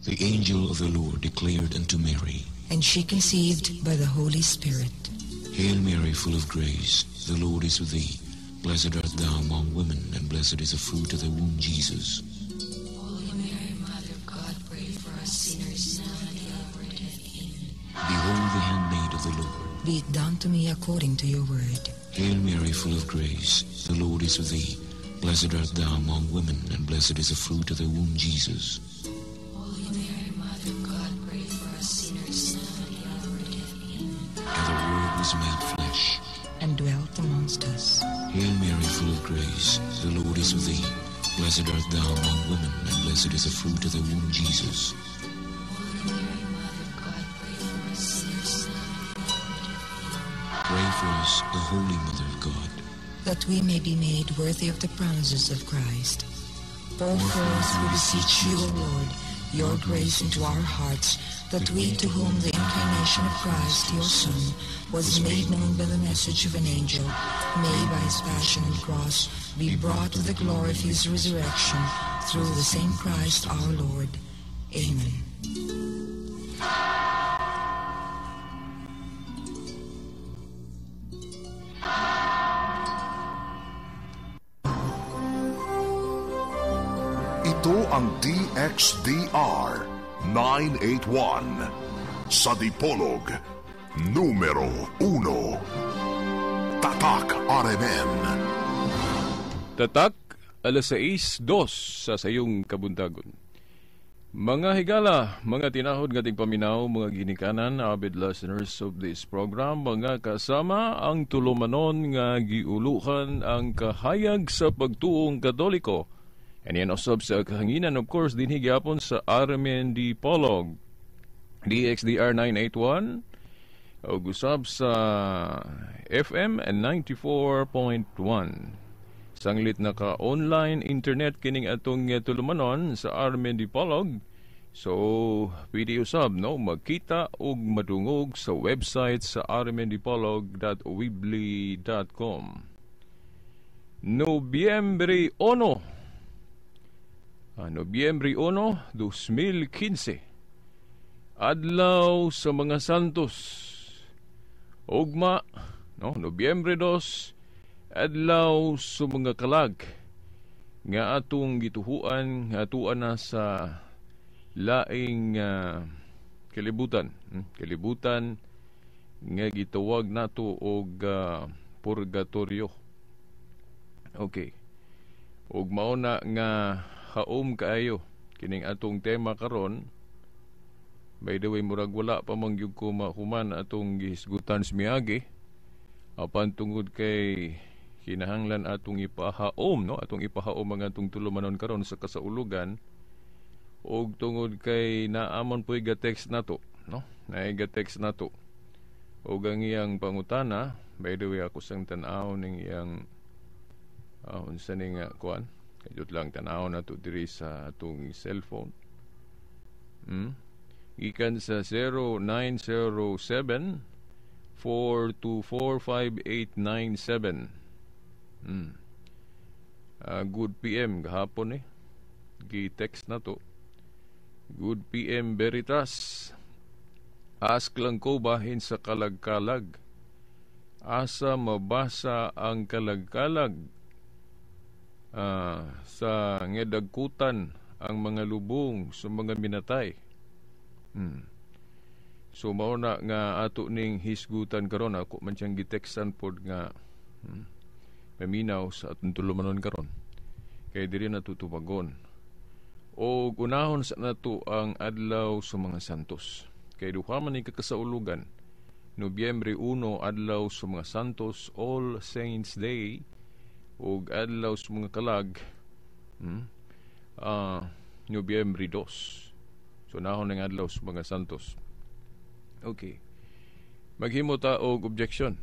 The angel of the Lord declared unto Mary, and she conceived by the Holy Spirit. Hail Mary, full of grace, the Lord is with thee. Blessed art thou among women, and blessed is the fruit of thy womb, Jesus. Holy Mary, Mother of God, pray for us sinners now and at the hour of death. Amen. Behold the handmaid of the Lord. Be it done to me according to your word. Hail Mary, full of grace, the Lord is with thee. Blessed art thou among women, and blessed is the fruit of thy womb, Jesus. Holy Mary, Mother of God, pray for us sinners now and at the hour of death. Amen. And the Word was made flesh and dwelt amongst us. Hail Mary, full of grace, the Lord is with thee. Blessed art thou among women, and blessed is the fruit of thy womb, Jesus. Holy Mary, Mother of God, pray for us sinners now and at the hour of death. Amen. Pray for us, O Holy Mother of God, that we may be made worthy of the promises of Christ. Pour forth, we beseech you, O Lord, your grace into our hearts, that we to whom the incarnation of Christ, your Son, was made known by the message of an angel, may by his passion and cross be brought to the glory of his resurrection, through the same Christ our Lord. Amen. Ito ang DXDR 981 sa Dipolog, numero 1. Tatak RMN. Tatak, alas 6:02 sa sayong kabuntagon. Mga higala, mga tinahod nga tigpaminaw, mga ginikanan, avid listeners of this program, mga kasama ang tulumanon nga giuluhan ang kahayag sa pagtuong Katoliko. And yan usab sa kahanginan, of course, dinhi gyapon sa RMN Dipolog, DXDR 981, ug usab sa FM 94.1. Sanglit na ka online internet kining atong tulumanon sa RMN Dipolog. So, pwede usab, no, magkita og madungog sa website sa rmndipolog.weebly.com. Nobyembre 1. Nobyembre 1, 2015. Adlaw sa mga santos. Ugma, no, Nobyembre 2, adlaw sa mga kalag nga atong gituhuan, nga atuan na sa laing kalibutan. Kalibutan nga gitawag nato og purgatorio. Okay. Ug mao na nga haom kaayo kining atong tema karon. By the way, murag wala pa man gyud ko mahuman atong gihisgutan sa miagi, apan tungod kay kinahanglan atong ipahaom, no, atong ipahaom ang atong tulumanon karon sa kasaulugan, og tungod kay naamon po'y ga-text nato, no, naay ga-text nato og ang iyang pangutana. By the way, ako sang tan-aw ning iyang unsa ning kuan. Kajut lang tan-aw nato diri sa atong cellphone. Gikan sa 0907 4245897. Good PM gahapon eh. Gi-text na to. Good PM Veritas. Ask lang ko bahin sa kalagkalag. Asa mabasa ang kalagkalag? Sa ngedagkutan ang mga lubong sa mga minatay. So mao na nga ato ning hisgutan karon, ako man siyang gitekstan pod nga maminaw sa atong tulumanon karon. Kay diri na tutubagon. O unahon sa nato ang adlaw sa mga santos. Kay duha man ni kakasaulugan. Nobyembre 1 adlaw sa mga santos, All Saints Day, ug adlaw sa mga kalag, Nobyembre 2. So nahon ang adlaw sa mga santos. Okay. Maghimo ta og objection.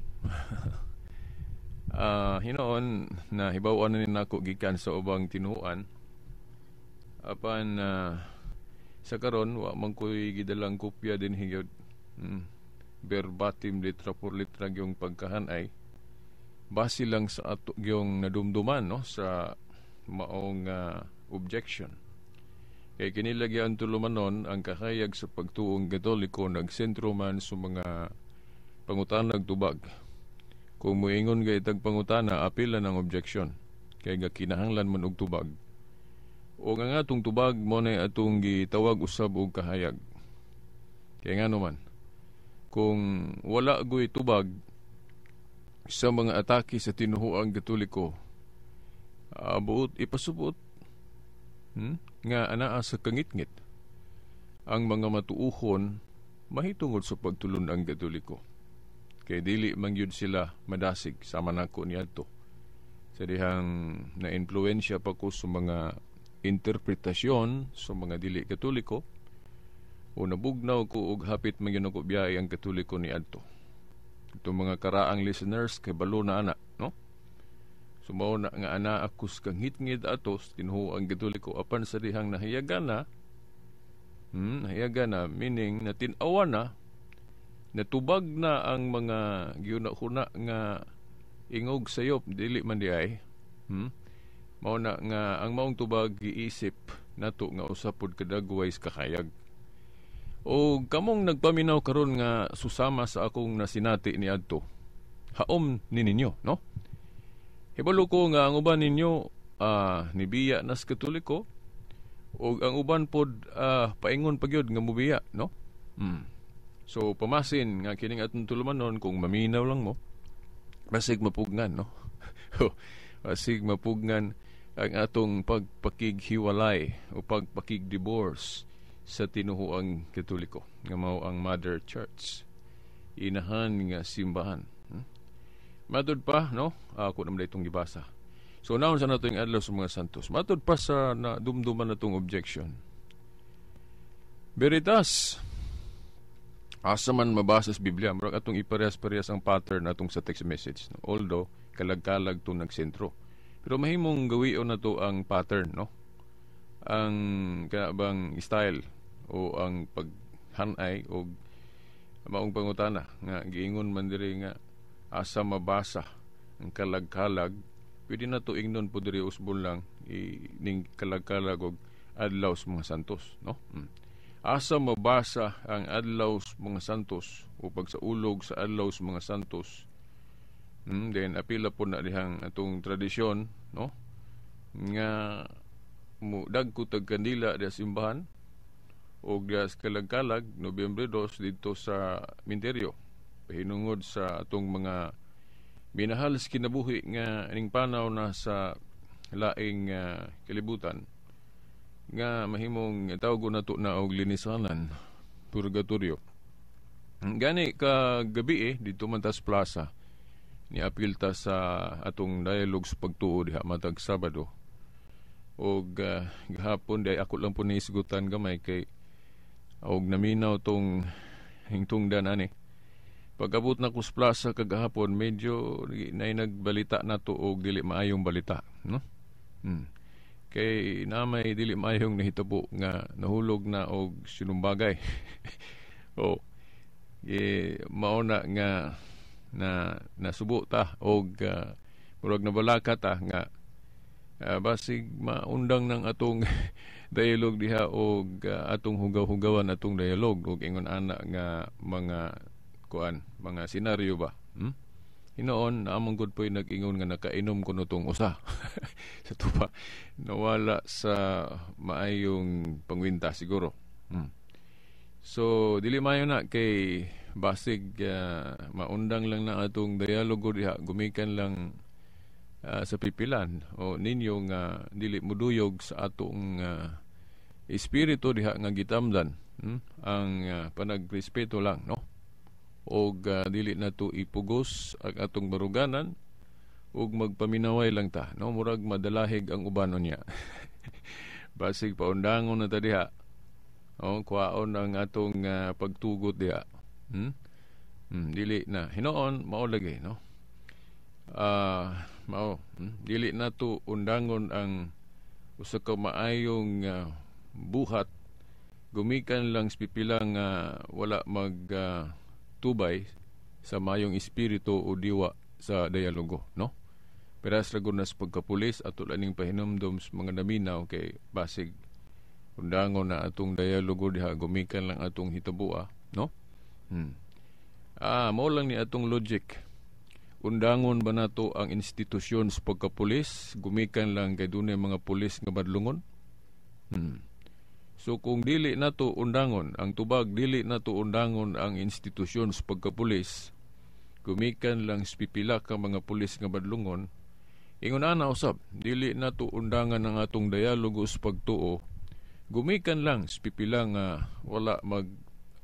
Hinoon na hibaw-an na ni nako gikan sa ubang tinuan. Apan sa karon wa man koy gidalang kopya din higod. Verbatim litra por litra gyung pagkahanay. Base lang sa ato gyung nadumduman, no, sa maong objection. Kay kini lagi ang tulumanon, ang kahayag sa pagtuong Katoliko nagsentro man sa mga pangutanag tubag. Kung muingon kay itag pangutana, apila ng objection. Kay nga kinahanglan man og tubag. O nga nga atong tubag mo na atong gitawag usab og kahayag. Kaya nga naman, kung wala goy tubag sa mga atake sa tinuhuang Katoliko, buot ipasubot nga anaa sa kangitngit ang mga matuuhon mahitungod sa pagtulon ang Katoliko. Kay dili man gyud sila madasig sama nako niadto. Sa dihang na-influensya pa ko sa mga interpretasyon sa mga dili Katoliko, o nabugnaw ko og hapit man gyud ako biyahe ang Katoliko niadto. Itong mga karaang listeners kay balo na ana, no? So mao na nga ana ako sa kangitngit atos tinuo ang Katoliko, apan sa dihang nahiyagan na, nahiyagan na meaning natin-awan na, natubag na ang mga giuna-huna nga ingog sayop dili man di ay. Mao na nga ang maong tubag giisip nato nga usa pod kadagway sa kahayag. O kamong nagpaminaw karon nga susama sa akong nasinati ni adto, haom ni ninyo, no? Hibalo ko nga ang uban ninyo nibiya nas Katoliko, o ang uban pod paingon pa gyud nga mubiya, no? So pamasin nga kining atong tulumanon, kung maminaw lang mo, basig mapugnan, no? Basig mapugnan ang atong pagpakighiwalay o pagpakig-divorce sa tinuhuang Katoliko nga mao ang Mother Church, inahan nga simbahan. Matud pa, no? Ako naman itong gibasa. So naon sa nato yung adlaw sa mga santos. Matud pa sa nadumduman na itong objection. Veritas, asa man mabasa sa Biblia, murag atong iparehas-parehas ang pattern atong sa text message, no? Although kalag-kalag itong nagsentro. Pero mahimong gawion na to ang pattern, no? Ang kanabang style o ang paghanay o maong pangutana nga giingon man diri nga asa mabasa ang kalag-kalag, pwede na to ingnon po diri usbon lang ning kalag-kalag og adlaw sa mga santos, no? Asa mabasa ang adlaw sa mga santos o pagsaulog sa adlaw sa mga santos? Then apila po na dihang atong tradisyon, no? Nga mo dagko tag kandila diha simbahan og diha sa kalag-kalag Nobyembre 2 didto sa minteryo, pahinungod sa atong mga minahal sa kinabuhi nga ining panaw na sa laing kalibutan nga mahimong tawgon nato na og linisanan, purgatorio. Gani ka gabi didto man tas plaza niapil ta sa atong dialogue sa pagtuo diha matag Sabado. Og gahapon di ako lang po niisgutan gamay kay og naminaw tong hingtungdan ani. Pag-abot na ko sa plaza kagahapon, medyo nay nagbalita na to og dili maayong balita, no? Kay na may dili maayong nahitabo nga nahulog na og sinumbagay. O mao na nga na nasubo ta og murag nabalaka ta nga basig maundang ng atong dialogue diha og atong hugaw-hugawan atong dialogue og ingon ana nga mga kuan, mga senaryo ba? Hinoon, naamong gud po'y nag-ingon nga nakainom kuno tong usa. Sa tupa, nawala sa maayong pangwinta siguro. So, dili maayo na kay basig maundang lang na atong dialogo diha, gumikan lang sa pipilan o ninyo nga dili muduyog sa atong espiritu diha nga gitamdan, ang panagrespeto lang, no? Og dili na to ipugos ang atong baruganan ug magpaminaway lang ta, no? Murag madalahig ang uban niya. Basig paundangon na ta diha. O kuhaon ang atong pagtugot diha. Dili na hinoon mao lagi, no? Mao, dili na to undangon ang usa ka maayong buhat gumikan lang sa pipilang wala mag tubay sa mayong espiritu o diwa sa dialogo, no? Pero sa lagot na sa pagkapulis ato laning pahinumdom sa mga naminaw kay basig Undangon na atong dialogo diha, gumikan lang atong hitabua, no? Mao lang ni atong logic. Undangon ba nato ang institusyon sa pagkapulis, gumikan lang kay dunay mga pulis nga badlungon? So kung dili nato undangon ang tubag, dili nato undangon ang institusyon sa pagkapulis, gumikan lang sa pipila ka mga pulis nga badlungon, ingon ana usab, dili nato undangan ang atong dialogo sa pagtuo, gumikan lang sa pipila nga wala mag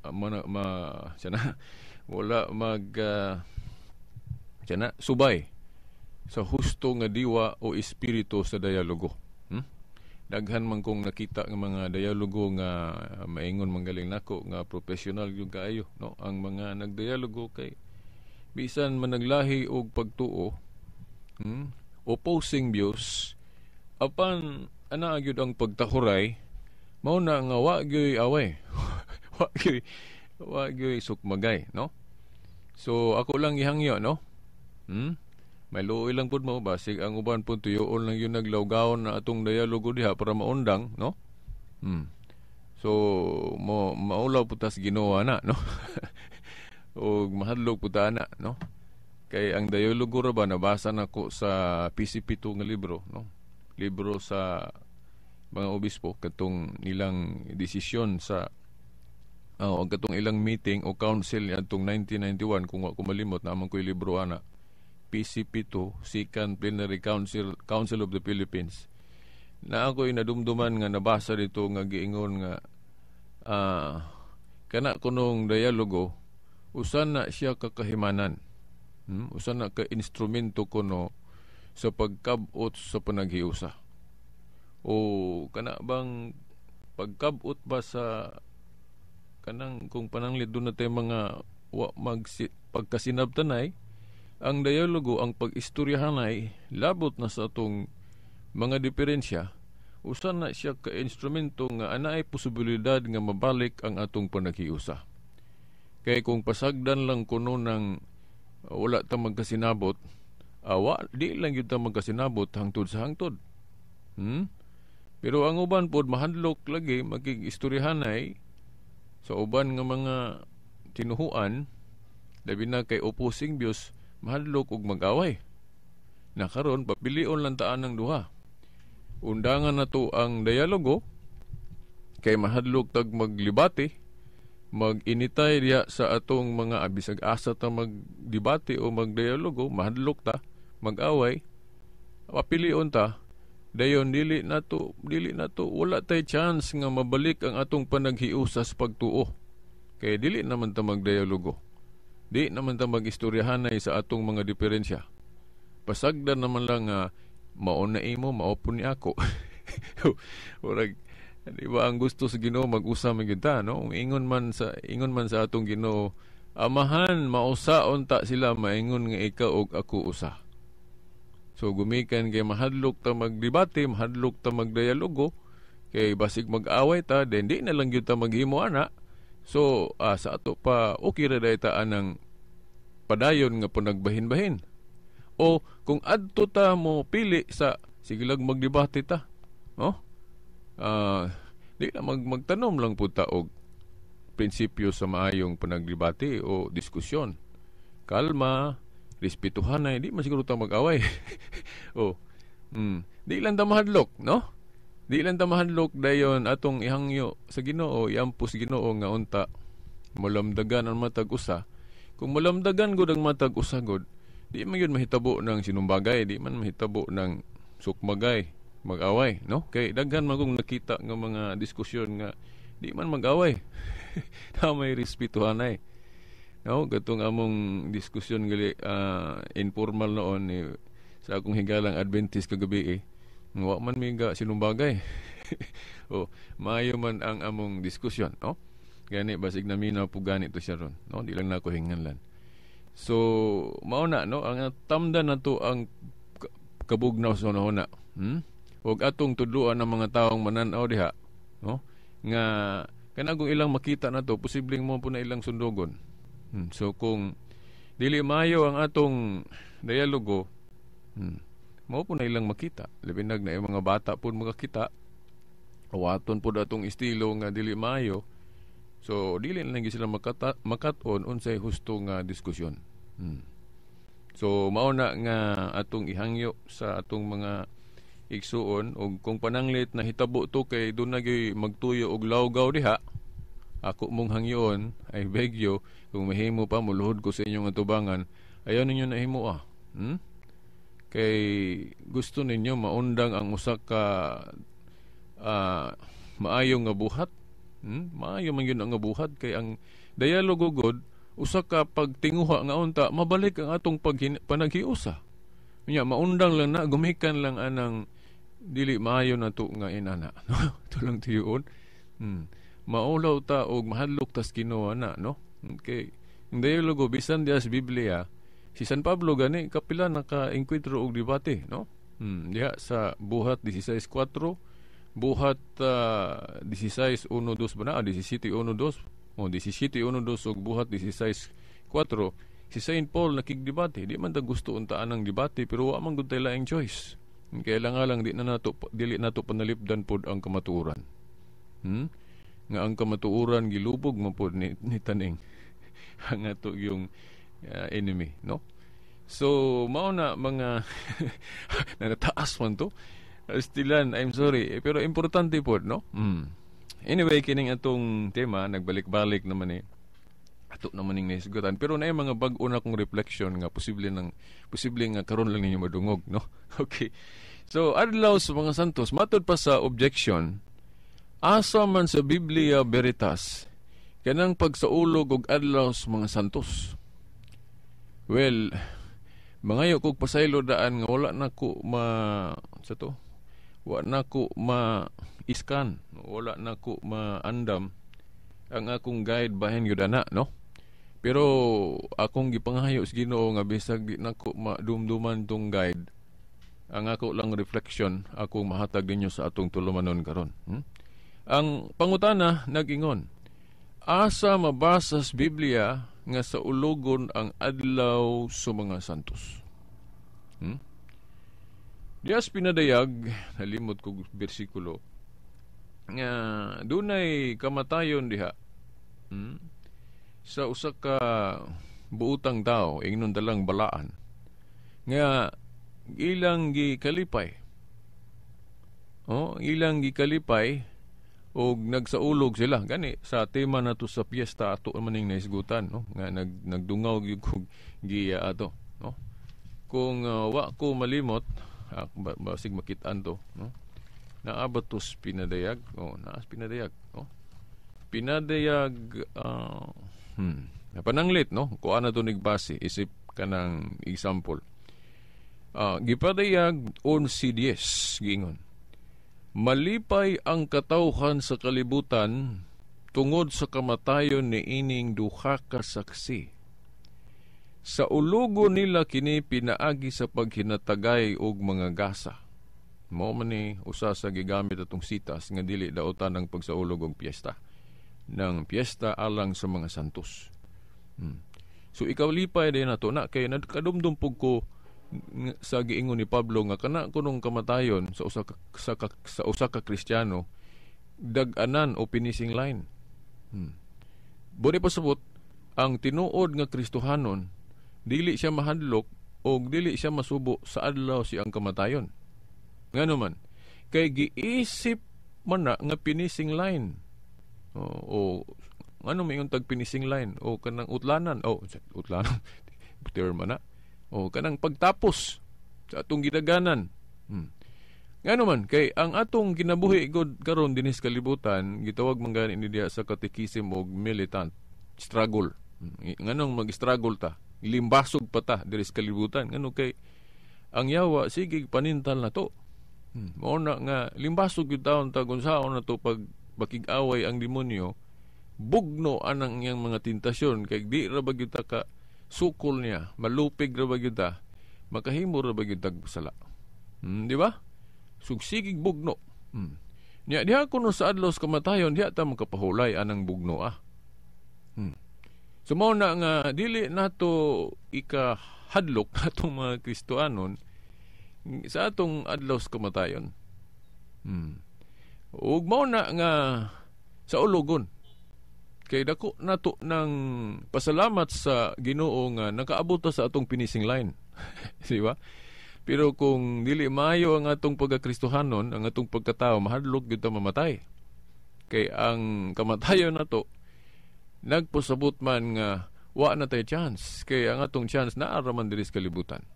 ma, sana, wala mag sana, subay sa husto nga diwa o espiritu sa dialogo. Daghan man kong nakita nga mga dialogo nga maingon manggaling nako nga professional gyud kaayo, no? Ang mga nagdialogo kay bisan managlahi og pagtuo, opposing views, apan ana gyud ang pagtahuray, mao na nga wa gyud away. Wa gyud sukmagay, no? So ako lang gihangyo, no? May luoy lang pud mo, basig ang uban pud tuyoon lang yun naglawgawon na atong dialogo diha para maundang, no? So mo maulaw pud tas Ginoo na, no? Og mahadlok pud ta ana, no? Kay ang dialogo ra ba nabasa nako sa PCP2 nga libro, no? Libro sa mga obispo katong nilang desisyon sa ang katong ilang meeting o council niadtong 1991, kung wa ko malimot, naman ko'y libro ana. PCP2, Second Plenary Council, Council of the Philippines. Na ako'y nadumduman nga nabasa dito nga giingon nga kana kunong dialogo usa na siya kakahimanan. Usa na ka instrumento kuno sa pagkabot sa panaghiusa. O kana bang pagkabot ba sa kanang kung pananglit doon na tayo mga wa mag pagkasinabtanay, ang dialogo, ang pag-istoryahanay, labot na sa atong mga diferensya, usa na siya ka instrumento nga anaay posibilidad nga mabalik ang atong panaghiusa. Kay kung pasagdan lang kuno ng wala ta magkasinabot, awa di lang gyud ta magkasinabot hangtod sa hangtod. Pero ang uban pod mahadlok lagi makig-istoryahanay sa uban nga mga tinuhuan, labi na kay opposing views, mahadlok og mag-away. Na karon papilion lang taan ng duha. Undangan na to ang dialogo kay mahadlok tag maglibate, mag-initay diya sa atong mga abisag asa ta magdebate o magdialogo, mahadlok ta mag-away, papilion ta. Dayon dili na to, wala tay chance nga mabalik ang atong panaghiusa sa pagtuo. Kay dili naman ta magdialogo. Di naman ta magistoryahanay sa atong mga diferensya. Pasagdan naman lang nga mao na imo, mao po ni ako. Murag, di ba ang gusto sa Ginoo mag-usa man gyud ta, no? Ingon man sa atong Ginoo, Amahan, mausa unta sila maingon nga ikaw og ako usa. So gumikan kay mahadlok ta magdebate, mahadlok ta magdialogo, kay basig mag-away ta, then di na lang gyud ta maghimo ana. So sa ato pa okay ra day ta anang padayon nga panagbahin-bahin. O kung adto ta mo pili sa sige lang magdebate ta, no? Di na magtanom lang pud ta og prinsipyo sa maayong panagdebate o diskusyon. Kalma, respetuhan na, hindi man siguro ta mag-away. Di lang ta mahadlok, no? Di lang ta mahadlok dayon atong ihangyo sa Ginoo, iampo sa Ginoo nga unta malamdagan ang matag usa. Kung malamdagan gud ang matag usa gud, di man gyud mahitabo ng sinumbagay, di man mahitabo ng sukmagay, mag-away, no? Kay daghan man kong nakita nga mga diskusyon nga di man mag-away. Na may respetuhan ay. No, katong among diskusyon gali informal noon ni sa akong higalang Adventist kagabi wa man mi ga sinumbagay. Maayo man ang among diskusyon, no? Gani basig naminaw po gani to siya ron, no? Di lang nako hinganlan. So mao na, no, ang tamdan nato ang kabugnaw sa hunahuna. Og atong tudloan ng mga taong manan-aw diha, no? Nga kanang ilang makita nato, posibleng mo po na ilang sundugon. So kung dili maayo ang atong dialogo, mao po na ilang makita. Labi na yung mga bata po makakita. Awaton pod atong estilo nga dili maayo. So dili na lang gyud sila makat-on unsay husto nga diskusyon. So mao na nga atong ihangyo sa atong mga igsuon, og kung pananglit na hitabo to kay doon na gyud magtuyo og lawgaw diha, ako mong hangyoon, I beg you, kung mahimo pa muluhod ko sa inyong atubangan, ayaw ninyo nahimo ah. Kay gusto ninyo maundang ang usa ka maayo nga buhat. Maayo man gyud ang nga buhat kay ang dialogo god usa ka pagtinguha nga unta mabalik ang atong panaghiusa. Unya maundang lang na gumikan lang anang dili maayo na to nga inana. Ito lang tiyon. Maulaw ta og mahadlok tas Ginoo na, no? Okay. Ang dialogo bisan diha sa Biblia, si San Pablo gani kapila naka-enkwentro og debate, no? Diha sa Buhat 16:4, Buhat 16:1-2 ba na? 17:1-2. O 17:1-2 og Buhat 16:4. Si Saint Paul nakigdebate. Di man ta gusto untaan ang debate, pero wa man gud tay laing choice. Kailangan lang di na nato, dili nato panalipdan pod ang kamatuoran. Nga ang kamatuoran gilubog man pod ni taning ang ato yung enemy, no? So mao na mga nataas man to. Stilan, I'm sorry, pero importante pod, no? Anyway, kining atong tema nagbalik-balik naman ato naman ning nahisgutan, pero naay mga bag-o na kong reflection nga posible nga karon lang ninyo madungog, no? Okay. So adlaw sa mga santos, matud pa sa objection, asa man sa Biblia Veritas kanang pagsaulog og adlaw sa mga santos? Well, mangayo kog pasaylo daan nga wala na ko ma sa to, wa na ko ma-iskan, wala na ko maandam ang akong guide bahin gyud ana, no? Pero akong gipangayo sa Ginoo nga bisag di nako madumduman tong guide, ang ako lang reflection akong mahatag ninyo sa atong tulumanon karon. Ang pangutana nag-ingon, asa mabasa sa Biblia nga sa ulogon ang adlaw sa mga santos? Dias pinadayag, nalimot kog bersikulo, nga dunay kamatayon diha. Sa usa ka buutang tao, ingnon dalang balaan, nga ilang gikalipay. Oh, ilang gikalipay og nagsaulog sila. Gani sa tema nato sa piyesta ato maning nahisgutan, no? Nga nagdungaw gyud kog giya ato, no? Kung wa ko malimot, basig makit-an to, no? Naa ba to sa pinadayag? Oh, naa sa pinadayag, no? Pinadayag, napananglit, no? Kuha na to nigbase, isip kanang example. Gipadayag 11:10, giingon. Malipay ang katawhan sa kalibutan tungod sa kamatayon ni ining duha ka saksi. Sa ulugo nila kini pinaagi sa paghinatagay og mga gasa. Mao man ni usa sa gigamit atong sitas nga dili daotan ang pagsaulog og piyesta. Ng piyesta alang sa mga santos. So ikaw lipay din nato na kay nagkadumdum pug ko sa giingon ni Pablo nga kana kunong kamatayon sa usa ka, sa usa ka Kristiyano dag-anan o finishing line. Buri pasabot ang tinuod nga Kristohanon dili siya mahadlok o dili siya masubo sa adlaw siyang kamatayon. Ngano man kay giisip man na nga finishing line. O ano may tag finishing line o kanang utlanan o utlanan term man na. O kanang pagtapos sa atong gidaganan. Ngano man kay ang atong kinabuhi god karon dinhi sa kalibutan gitawag man gani ni diha sa katekisim og militant struggle. Nganong mag-struggle ta? Limbasog pa ta diri sa kalibutan. Ngano kay ang yawa sige panintal na to. Mao na nga limbasog gyud taon ta kung saon na to pag bakig-away ang demonyo, bugno anang iyang mga tentasyon kay di ra ba gyud ta ka sukol niya, malupig ra ba gyud ta, makahimo ra ba gyud tag sala. Di ba? Sugsigig bugno. Nya diha kuno sa adlaw sa kamatayon diha ta makapahulay anang bugno ah. So mao na nga dili nato ikahadlok atong mga Kristohanon sa atong adlaw sa kamatayon. Ug mao na nga sa ulogon kay dako nato ng pasalamat sa Ginoo nga nakaabot ta sa atong finishing line. Di ba? Pero kung dili maayo ang atong pagkakristohanon, ang atong pagkatao, mahadlok gyud ta mamatay. Kay ang kamatayon nato nagpasabot man nga wa na tay chance, kay ang atong chance naa ra man diri sa kalibutan.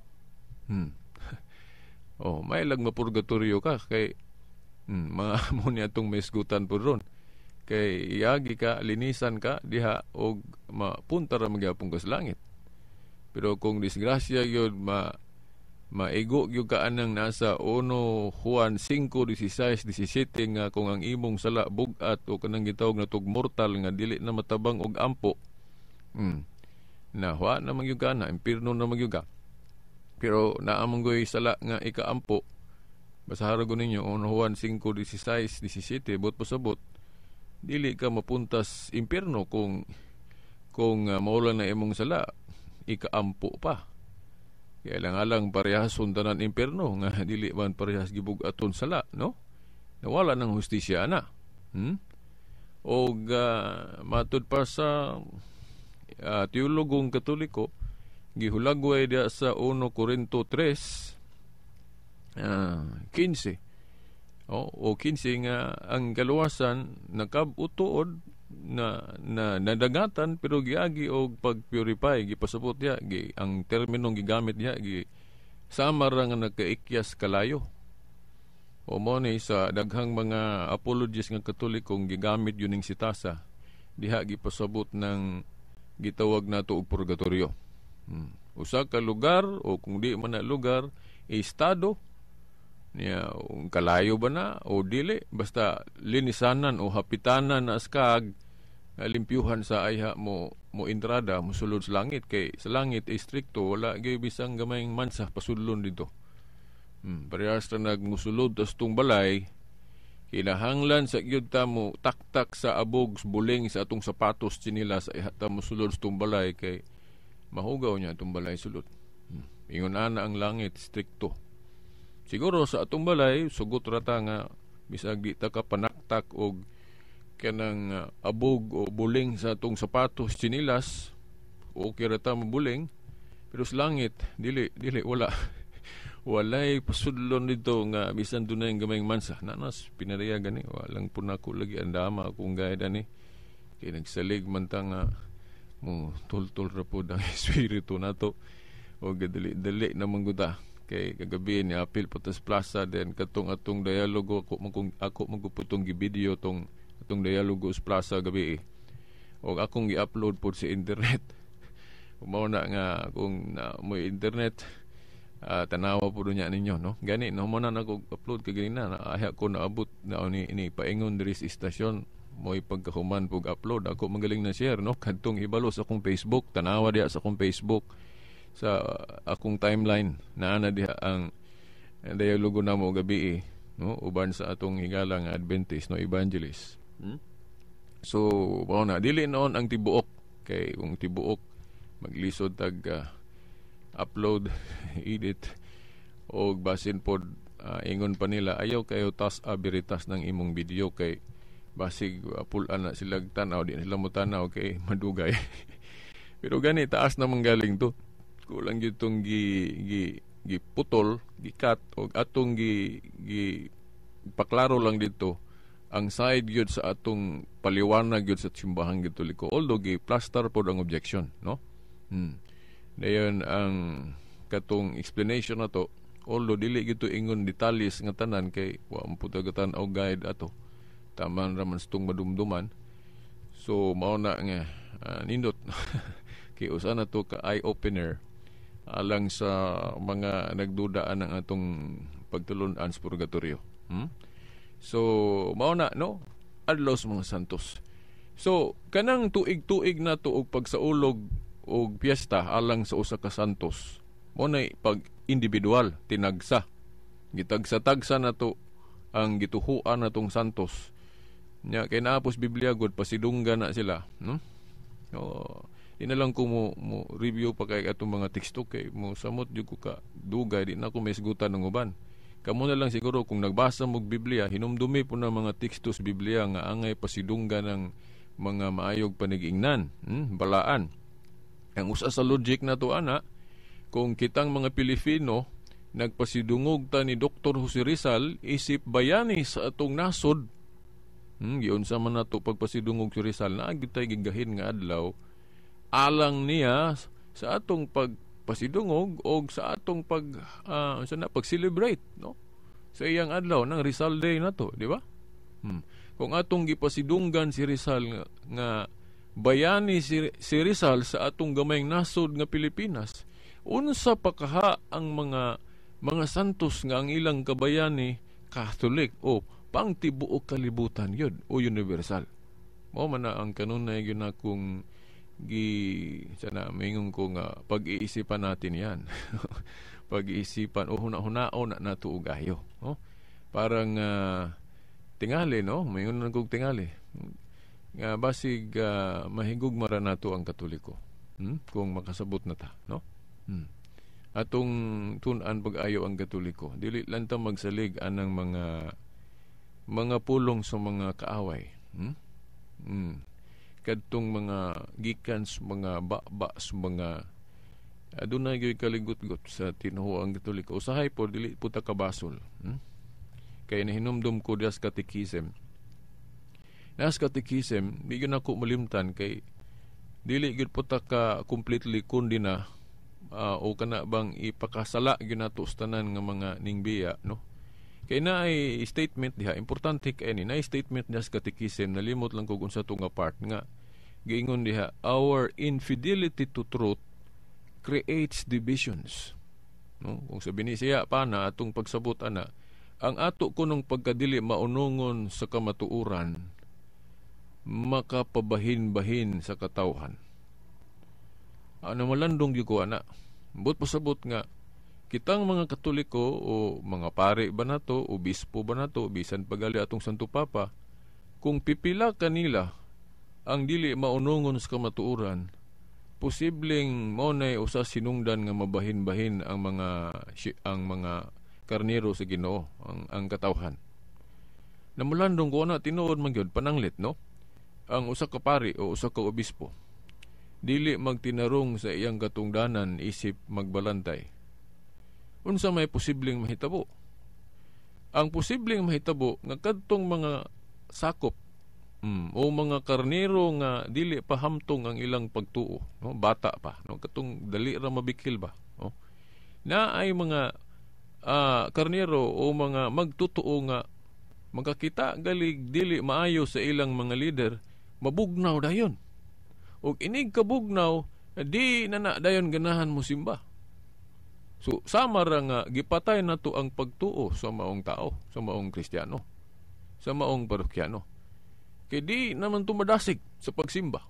Oh, may lag mapurgatorio ka kay mga mo ni atong maisgutan po ron. Kay iagi ka, linisan ka diha og mapunta ra magyapon ka sa langit. Pero kung disgrasya gyud maigo gyud ka anang nasa 1 Juan 5:16-17 nga kung ang imong sala bug-at o kanang gitawag na tug mortal nga dili na matabang og ampo. Na wa na man gyud ka na impierno na man gyud ka. Pero naa man goy sala nga ikaampo. Basahara ko ninyo 1 Juan 5:16-17, bot pasabot dili ka mapuntas impierno kung mao lang na imong sala ikaampo pa. Kaya lang alang parehason tanan impierno nga dili man parehas gibug-aton sala, no? Nawala ng hustisya ana. Og matud pa sa teologong Katoliko, gihulagway diya sa 1 Korinto 3:15. O 15 nga ang kaluwasan nakab-utuod na nadagatan pero giagi og pag-purify, gipasabot diha, ang terminong gigamit diha gi sama ra nga nagkaikyas kalayo. O mo ni sa daghang mga apologists nga Katolikong gigamit yun ning sitasa diha gipasabot ng gitawag nato og purgatorio. Usa ka lugar o kung di man na lugar, estado niya, kung kalayo ba na o dili, basta linisanan o hapitanan na askag nga limpyuhan sa ayha mo entrada mosulod sa langit, kay sa langit istrikto, wala gyud bisang gamayng mansa pasudlon dito. Parehas ra nagmusulod tas tung balay, kinahanglan sa gyud ta mo taktak sa abog buling sa atong sapatos tsinilas sa ayha ta mosulod sa tung balay kay mahugaw niya atong balay sulod. Ingon ana ang langit strikto. Siguro sa atong balay sugot ra ta nga bisag di ta ka panaktak og kanang abog o buling sa atong sapatos tsinilas, okay ra ta mabuling, pero sa langit dili wala. Walay pasudlon dito nga bisan dunay gamayng mansa. Nanas pinariya gani, walang punako lagi ang dama akong guide ani. Kay nagsalig man ta nga mo tultol ra pod ang espiritu nato o dali-dali na man gud ta. Kay kagabi ni apil Patas Plaza then katong atong dialogo ako maguputong gi-video tong atong dialogo sa plaza gabi. Og akong gi-upload pod sa internet. Mao na nga kung na mo internet, tanawa po niya ninyo, no? Gani no mo na nako upload kay ganina na ahya ko naabot na ni paingon diri sa istasyon mo'y pagkahuman pug upload ako magaling na share, no? Kadtong hibalo sa akong Facebook, tanawa diha sa akong Facebook sa akong timeline naa na diha ang dialogo namo gabi, no, uban sa atong higala nga Adventist, no, evangelist. So mao na dili noon ang tibuok, kay kung tibuok maglisod tag upload, edit og basin pod ingon pa nila ayaw kayo tas abiritas ng imong video kay basig pulan na sila tan-aw, di na sila mo tan-aw kay madugay. Pero gani taas na manggaling to. Kulang gyud tong gi putol, gi-cut og atong gi paklaro lang dito ang side gyud sa atong paliwanag gyud sa simbahang Katoliko. Although gi plaster pod ang objection, no? Dayon ang katong explanation nato, although dili gyud to ingon detalyes nga tanan kay wa man pud tan-aw guide ato. Taman ra man sa tong madumduman. So mao na nga nindot kay usa na to ka eye opener alang sa mga nagdudaan ng atong pagtulun-an sa purgatorio. So mao na, no, adlaw sa mga santos. So kanang tuig-tuig na to og pagsaulog og piyesta alang sa usa ka santos, mao nay pag individual tinagsa, gitagsa-tagsa na to ang gituhuan natong santos. Nya kay naapos Biblia gud pasidunggan na sila, no? O, di na lang ko mo review pa kay atong mga teksto kay mo samot jud ko ka dugay, di na ko maisgutan ng uban. Kamo na lang siguro kung nagbasa mo Biblia, hinumdumi po ng mga teksto sa Biblia nga angay pasidunggan ng mga maayog panigingnan, balaan. Ang usa sa logic na to ana, kung kitang mga Pilipino nagpasidungog ta ni Dr. Jose Rizal isip bayani sa atong nasod, giunsa man nato pagpasidungog si Rizal, naa gyud tay gigahin nga adlaw alang niya sa atong pagpasidungog og sa atong pag sa na pag-celebrate, no, sa iyang adlaw ng Rizal Day nato, di ba? Kung atong gipasidunggan si Rizal nga bayani si Rizal sa atong gamayng nasod nga Pilipinas, unsa pa kaha ang mga santos nga ang ilang kabayani Catholic o pangtibuok kalibutan yun o universal. Mao man na ang kanunay gyud na kung gi sana maingon ko nga pag-iisipan natin yan. Pag-iisipan o huna-hunaon na nato og ayo, no? Parang tingali, no? Maingon na kog tingali nga basig mahigugma ra nato ang Katoliko. Kung makasabot na ta, no? Atong tun-an pag-ayo ang Katoliko. Dili lang ta magsalig anang mga pulong sa mga kaaway. Kadtong mga gikan sa mga baba sa mga adunay gyud kaligot-got sa tinuoang Katoliko. Usahay po dili po ta kabasol. Kay nahinumdum ko dias katikisem. Nas katikisem, di gyud nako malimtan kay dili gyud po ta ka completely kundi na o kana bang ipakasala gyud nato sa tanan nga mga ningbiya, no? Kay naay statement diha, importante kay ni, naay statement diha sa katikisem, nalimot lang ko unsa to nga part nga giingon diha, our infidelity to truth creates divisions. No? Kung sa Binisaya pa na atong pagsabot ana, ang ato kunong pagkadili maunungon sa kamatuoran makapabahin-bahin sa katawhan. Ano malandong gyud ko ana. But pasabot nga kitang mga Katoliko o mga pare ba nato o bispo ba nato, bisan pagali atong Santo Papa, kung pipila kanila ang dili maunungon sa kamatuoran, posibleng mao nay usa sinungdan nga mabahin-bahin ang mga karnero sa Ginoo, ang katawhan. Namulandong ko na tinuod man gyud pananglit, no? Ang usa ka pari o usa ka obispo dili magtinarong sa iyang katungdanan isip magbalantay. Unsa may posibleng mahitabo? Ang posibleng mahitabo nga kadtong mga sakop o mga karnero nga dili pa hamtong ang ilang pagtuo, no? Bata pa, no? Katong dali ra mabikil ba, no? Na ay mga karnero o mga magtutuo nga makakita galig dili maayo sa ilang mga leader, mabugnaw dayon. Og inig kabugnaw, di na na dayon ganahan mo simba. So sama ra nga gipatay na to ang pagtuo sa maong tao, sa maong Kristiyano, sa maong parokyano. Kay di naman tumadasig sa pagsimba.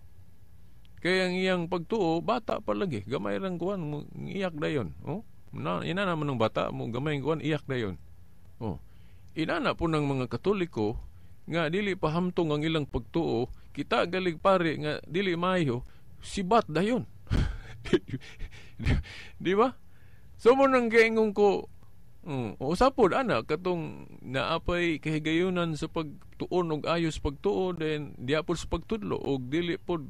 Kaya ang iyang pagtuo, bata pa lagi, gamay rang kuan, iyak dayon. Oh? Na, ina naman ng bata mo, gamay kuan, iyak dayon. Oh. Inana po ng mga Katoliko nga dili pa hamtong ang ilang pagtuo, kita galig pare nga dili maayo, sibat dayon. Di ba? So mo nang giingon ko, usapod ana katong naapay kahigayunan sa pagtuon og ayos pagtuo, then diya pod sa pagtudlo og dili pod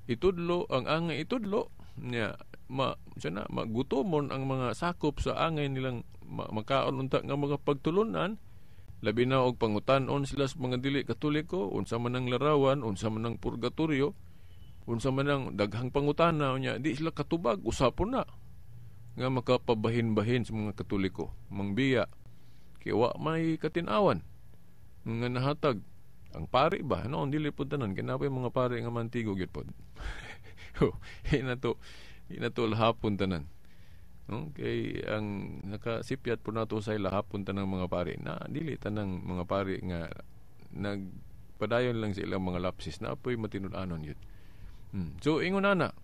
itudlo ang angay itudlo nya ma sana magutomon ang mga sakop sa angay nilang makaon unta nga mga pagtulunan, labi na og pangutan-on sila sa mga dili Katoliko, unsa man ang larawan, unsa man ang purgatorio, unsa man ang daghang pangutana nya di sila katubag. Usapon na nga makapabahin-bahin sa mga Katoliko mangbiya kay wa may katin-awan nga nahatag ang pari ba, no? Dili pud tanan, kinapay mga pari nga mantigo gyud pod. Ina to lahapon tanan, no? Kay ang nakasipyat po nato sa lahapon tanang mga pari na dili tanang mga pari nga nagpadayon lang sa ilang mga lapsis na apoy matinud-anon yun. So ingon ana,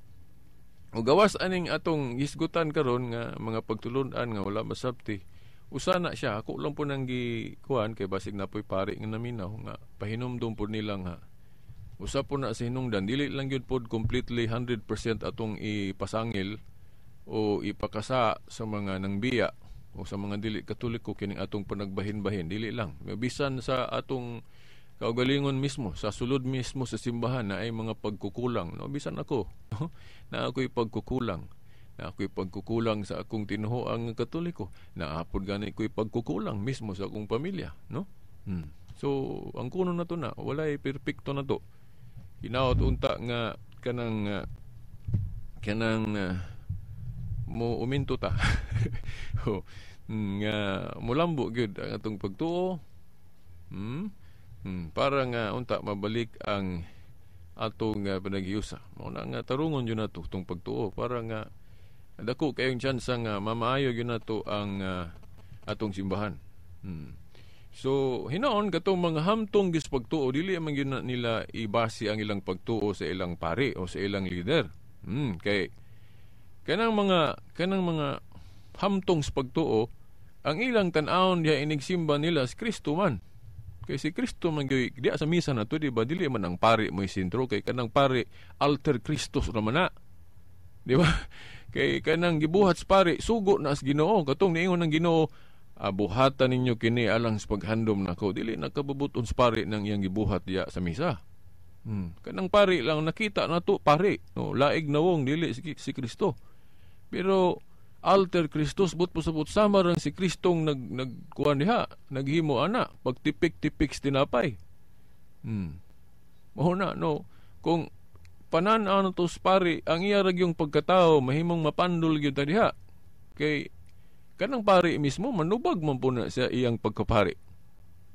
o gawas aning atong hisgutan karon nga mga pagtulun-an nga wala masabti, usa na siya. Ako lang po nang gikuan kay basig na po'y pari nga naminaw nga pahinumdum po nila nga usa po na sa hinungdan, dili lang gyud pod completely 100% atong ipasangil o ipakasa sa mga nangbiya. O sa mga dili Katoliko, kining atong panagbahin-bahin, dili lang. Bisan sa atong kaugalingon mismo, sa sulod mismo sa simbahan na ay mga pagkukulang, no? Bisan ako, no? Na ako'y pagkukulang. Na ako'y pagkukulang sa akong tinuhoang Katoliko. Naapod gani ko'y pagkukulang mismo sa akong pamilya, no? So, ang kuno na to na, walay perpekto na to. Hinaot unta nga kanang kanang mo uminto ta. Oh, nga mulambo gyud ang atong pagtuo. Para nga unta mabalik ang atong panaghiusa. Mao na nga tarungon gyud nato tong pagtuo para nga dako kayong tsansa nga mamaayo gyud nato ang atong simbahan. So hinaon katong mga hamtong gis pagtuo, dili man gyud nila ibase ang ilang pagtuo sa ilang pari o sa ilang leader. Kay kanang mga hamtong sa pagtuo, ang ilang tan-awon diha inigsimba nila si Kristo man. Kay si Kristo man gyud diha sa misa na to, di ba? Dili man ang pari mo'y sentro, kay kanang pari alter Christus ra man na. Di ba? Kay kanang gibuhat sa pari sugo na sa Ginoo, katong niingon ng Ginoo, buhatan ninyo kini alang sa paghandom nako. Dili nakabubuton sa pari nang iyang gibuhat diha sa misa. Kanang pari lang nakita nato pari, no, laig nawong dili si Kristo. Pero alter Christus but pasabot sama rang si Kristong nagkuan diha, naghimo ana pagtipik-tipik sa tinapay. Mao na, no, kung panan-aw na to sa pari, ang iya ra gyung pagkatao mahimong mapandol gyud ta diha. Kay kanang pari mismo manubag man po na sa iyang pagkapari.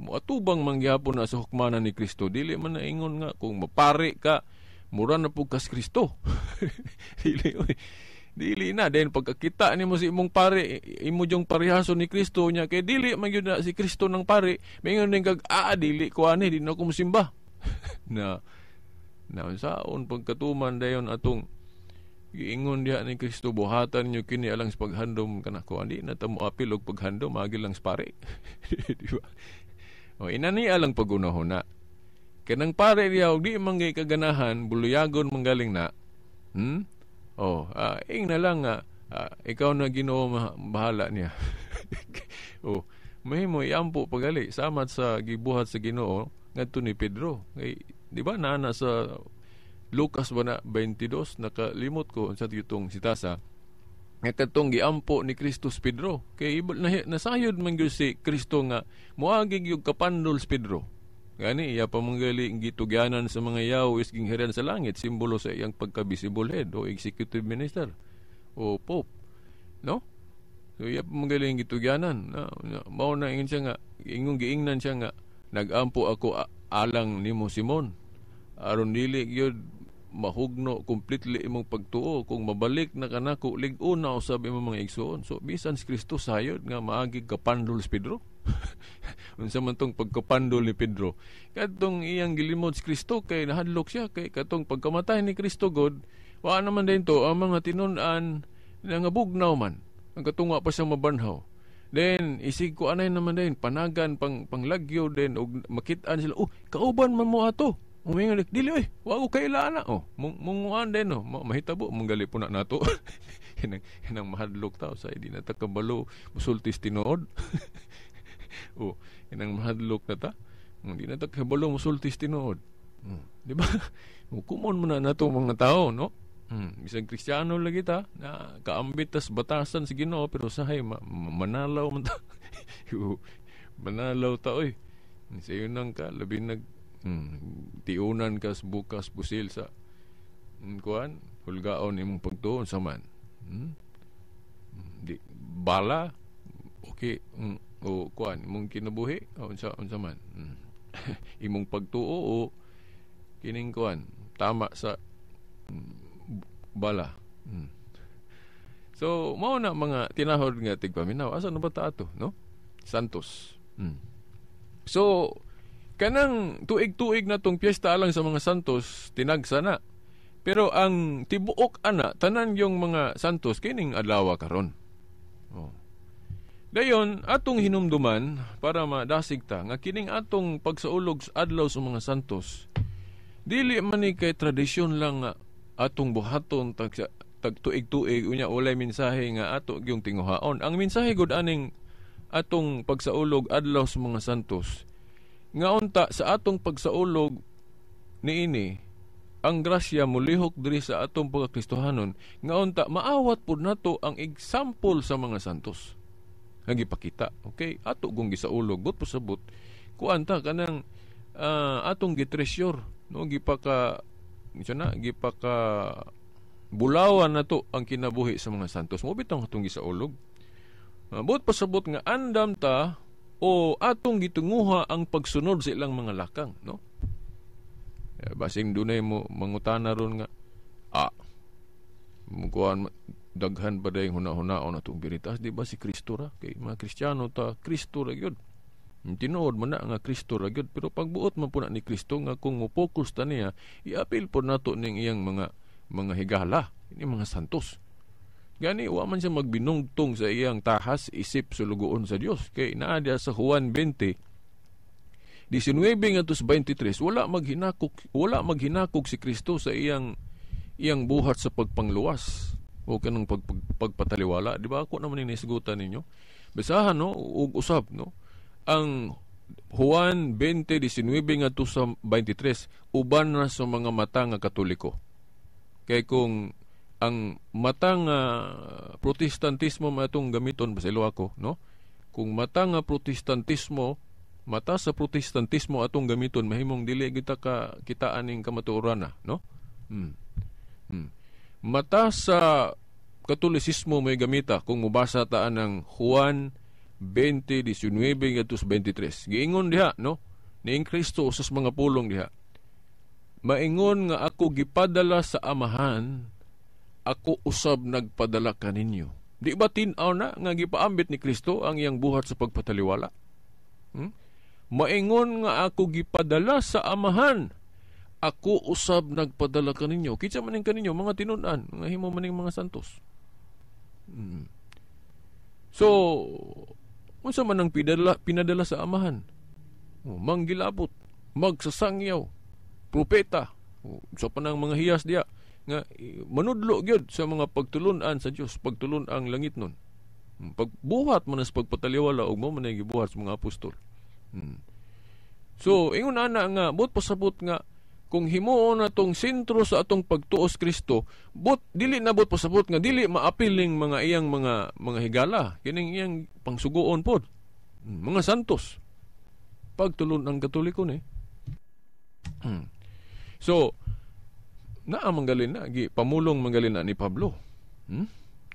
Moatubang man gyapon na sa hukmanan ni Kristo. Dili man naingon nga kung mapari ka mura na pug kas Kristo. Dili oy. Dili na then pagkakita nimo si imong pari, imo jung parihason ni Kristo nya kay dili man gyud na si Kristo ng pari, maingon ning kag dili ko ani, di na ko mosimba. Na unsaon pagkatuman dayon atong giingon diha ni Kristo, buhatan niyo kini alang sa paghandom kanako. Andi na ta mo apil og paghandom, agi lang sa pare. Di ba? O inani alang pagunahon na. Kanang pare diha og di man gay kaganahan, buluyagon manggaling na. Oh, ing na lang ikaw na Ginoo bahala niya. Oh, mahimo iampo pagali samat sa gibuhat sa Ginoo ngadto ni Pedro. Kay di ba naa sa Lucas ba na 22, nakalimot ko sa itong sitasa nga katong giampo ni Kristus Pedro. Kay nasayod man gyud si Kristo nga moagi gyud kapandol si Pedro. Gani iya pa manggali gitugyanan sa mga yaw is gingharian sa langit, simbolo sa iyang pagka-visible head o executive minister o pope, no? So iya pa manggali gitugyanan na, mao na ingon siya nga ingong giingnan siya nga nagampo ako alang nimo Simon, aron dili gyud mahugno completely imong pagtuo. Kung mabalik na kanako, lig-on na usab imong mga igsoon. So bisan si Kristo sayod nga maagi kapandol si Pedro. Unsa man tong pagkapandol ni Pedro, kadtong iyang gilimod si Kristo kay nahadlok siya, kay katong pagkamatay ni Kristo god, wa naman din to ang mga tinun-an nga bugnaw man, ang katunga pa siya mabanhaw. Then isig ko anay naman din panagan panglagyo din og makit-an sila, oh kauban man mo ato. Umingon, dili oy, wa ko kaila ana. Oh, munguan din no, mahitabo manggali po na nato. Hinang mahadlok ta sa di na ta kabalo musultis tinuod. Oh, hinang mahadlok na ta. Di na ta kabalo musultis tinuod. Di ba? Kumon mo na nato mga tao, no? Bisag Kristiyano lagi ta, na kaambit tas batasan sa Ginoo, pero sahay manalaw man ta. Manalaw ta oy. Sa iyo nang ka labi nag tiunan kas bukas pusil sa kuan hulgaon imong pagtuon sa man. Di bala okay o kuan imong kinabuhi o unsa man. Imong pagtuo o kining kuan tama sa bala. So mao na mga tinahod nga tigpaminaw. Asa na ba ta ato, no? Santos. So kanang tuig-tuig na tong piyesta alang sa mga santos, tinagsa na. Pero ang tibuok ana, tanan yung mga santos kining adlaw karon. Oh. Dayon atong hinumduman para madasig ta nga kining atong pagsaulog sa adlaw sa mga santos, dili man ni kay tradisyon lang nga atong buhaton tag tagtuig-tuig unya walay mensahe nga ato gyung tinguhaon. Ang mensahe gud aning atong pagsaulog adlaw sa mga santos, nga unta sa atong pagsaulog niini ang grasya molihok diri sa atong pagkakristohanon, nga unta maawat pud nato ang example sa mga santos nga gipakita. Okay, ato kung gisaulog, but pasabot kuan ta kanang atong gitreasure, no, gipaka na gipaka bulawan nato ang kinabuhi sa mga santos. Mo bitong atong gisaulog. But pasabot nga andam ta o atong gitunguha ang pagsunod sa ilang mga lakang, no? Basing dunay mo mangutana ron nga mukuan daghan pa dayong huna-hunaon atong biritas, di ba si Kristo ra? Kay mga Kristiyano ta, Kristo ra gyud. Tinuod man na nga Kristo ra gyud, pero pagbuot man po na ni Kristo nga kung mo-focus ta niya, iapil po nato ning iyang mga higala, ini mga santos. Gani wa man siya magbinungtong sa iyang tahas isip sulugoon sa Dios. Kay naa diya sa Juan 20 19 ngadto sa 23, wala maghinakog si Kristo sa iyang buhat sa pagpangluwas o kanang pagpataliwala. Di ba ako naman inisgutan ninyo? Basahan, no, ug usab, no, ang Juan 20:19 ngadto sa 23, uban na sa mga mata nga Katoliko. Kay kung ang mata nga Protestantismo matong gamiton, basilo ako, no? Kung mata nga Protestantismo, mata sa Protestantismo atong gamiton, mahimong dili kita ka kita aning kamatuoran na, no? Mata sa Katolisismo may gamita kung mobasa ta ang Juan 20:19 ngadto sa 23. Giingon diha, no? Niing Kristo usas mga pulong diha. Maingon nga ako gipadala sa Amahan, ako usab nagpadala kaninyo. Di ba tin-aw na nga gipaambit ni Kristo ang iyang buhat sa pagpataliwala? Maingon nga ako gipadala sa Amahan, ako usab nagpadala kaninyo. Kitsa maning kaninyo mga tinun-an, nga himo maning mga santos. So, unsa man ang pinadala sa Amahan? Manggilabot, magsasangyaw, propeta, sa panang mga hiyas diya nga manudlo gyud sa mga pagtulun-an sa Dios, pagtulun-ang langit nun. Pagbuhat man sa pagpataliwala ug mo man ay gibuhat sa mga apostol. So, ingon ana nga but pasabot nga kung himuon natong sentro sa atong pagtuos Kristo, but dili na but pasabot nga dili maapiling mga iyang mga higala, kining iyang pangsugoon pod. Mga santos. Pagtulun ang Katoliko ni. So, naa manggalin na, pamulong manggalin na ni Pablo.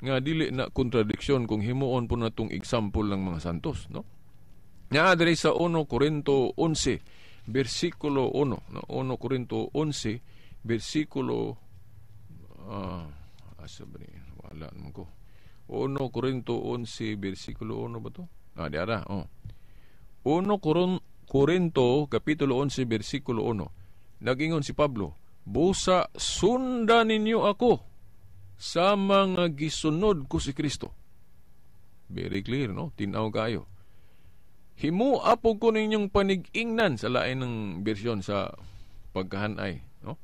Nga dili na kontradiksyon kung himuon po natong example ng mga santos, no? Nga diri sa 1 Corinto 11 bersikulo 1, no? 1 Corinto 11 bersikulo asa ba ni? Wala naman ko. 1 Corinto 11 bersikulo 1 ba to? Di ara, oh. 1 Corinto kapitulo 11 bersikulo 1. Nagingon si Pablo, busa sundan ninyo ako sa mga gisunod ko si Kristo. Very clear, no? Tinaw kayo. Himua po ko ninyong panig-ingnan sa lain ng bersyon sa pagkahanay, no?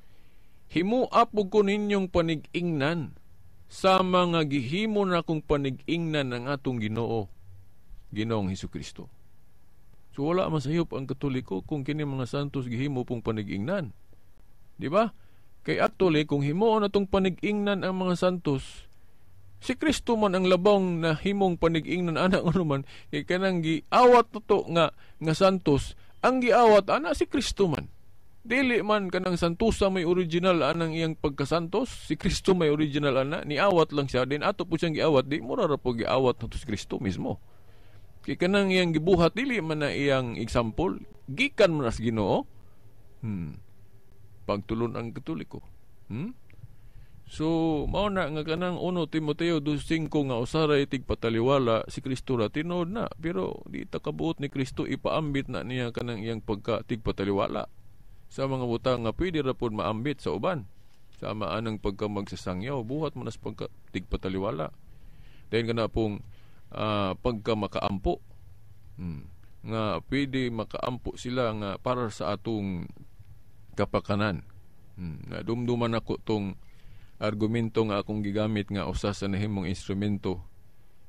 Himua po ko ninyong panig-ingnan sa mga gihimo na kong panig-ingnan ng atong Ginoo, Ginoong Hesukristo. So wala masayop ang Katoliko kung kini mga santos gihimo pong panig-ingnan. Di ba? Kay actually, kung himuon atong panig-ingnan ang mga santos, si Kristo man ang labong na himong panig-ingnan anak ano man, kay kanang giawat to nga santos, ang giawat ana si Kristo man. Dili man kanang santosa may original anang iyang pagkasantos, si Kristo may original ana, niawat lang siya, din ato po siyang giawat, di mura ra po giawat nato si Kristo mismo. Kay kanang iyang gibuhat, dili man na iyang example, gikan man sa Ginoo. Pagtulon ang Katoliko. So, mao na nga kanang 1 Timoteo 2:5 nga usaray tigpataliwala si Kristo ra tinuod na, pero di ta kabuot ni Kristo ipaambit na niya kanang iyang pagka tigpataliwala sa mga butang nga pwede ra pod maambit sa uban. Sama anang pagka magsasangyaw, buhat mo na sa pagka tigpataliwala. Dahil kana pong pagka makaampo. Nga pwede makaampo sila nga para sa atong kapakanan. Nadumduman ako tong argumento nga akong gigamit nga usa sa nahimong instrumento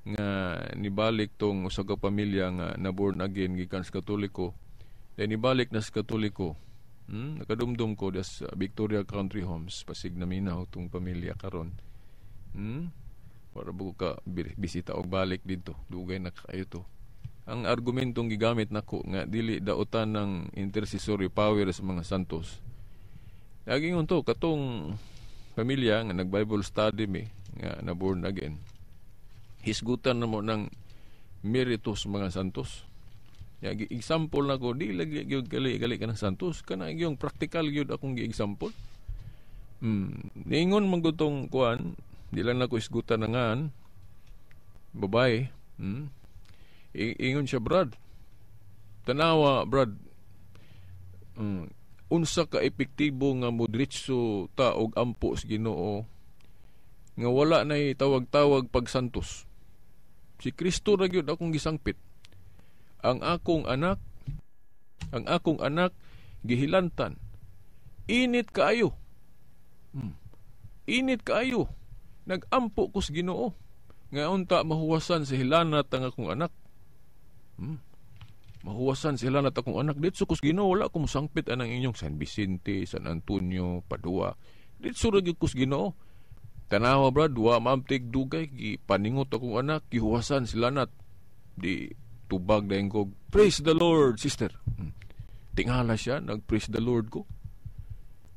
nga nibalik tong usa ka pamilya nga na born again gikan sa Katoliko. Then nibalik na sa Katoliko. Nakadumdum ko das Victoria Country Homes, pasig naminaw tong pamilya karon. Para bugo ka bisita og balik didto, dugay na kaayo to. Ang argumentong gigamit nako nga dili daotan ng intercessory power sa mga santos. Nagingon to katong pamilya nga nag Bible study mi nga na born again. Hisgutan na mo ng meritos mga santos. Ya, example na ko, di lagi gyud gali gali ka ng santos, kana gyud practical gyud akong gi-example. Ningon man gud tong kuan, di lang nako isgutan na ngan babae. Ingon siya, "Brad, tanawa, Brad, unsa ka epektibo nga modritso ta og ampo sa Ginoo nga wala nay tawag-tawag pag santos. Si Kristo ra gyud akong gisangpit. Ang akong anak gihilantan. Init kaayo. Init kaayo. Nagampo ko sa Ginoo nga unta mahuwasan sa hilanat ang akong anak. Mahuwasan sa hilanat akong anak. Ditso ko sa Ginoo, wala ko mosangpit anang inyong San Vicente, San Antonio, Padua. Ditso ra gyud ko sa Ginoo. Tanawa, Brad, wa maamtig dugay, gipaningot akong anak, gihuwasan sa hilanat. Di tubag dayon ko, 'Praise the Lord, sister.' Tingala siya, nag-praise the Lord ko.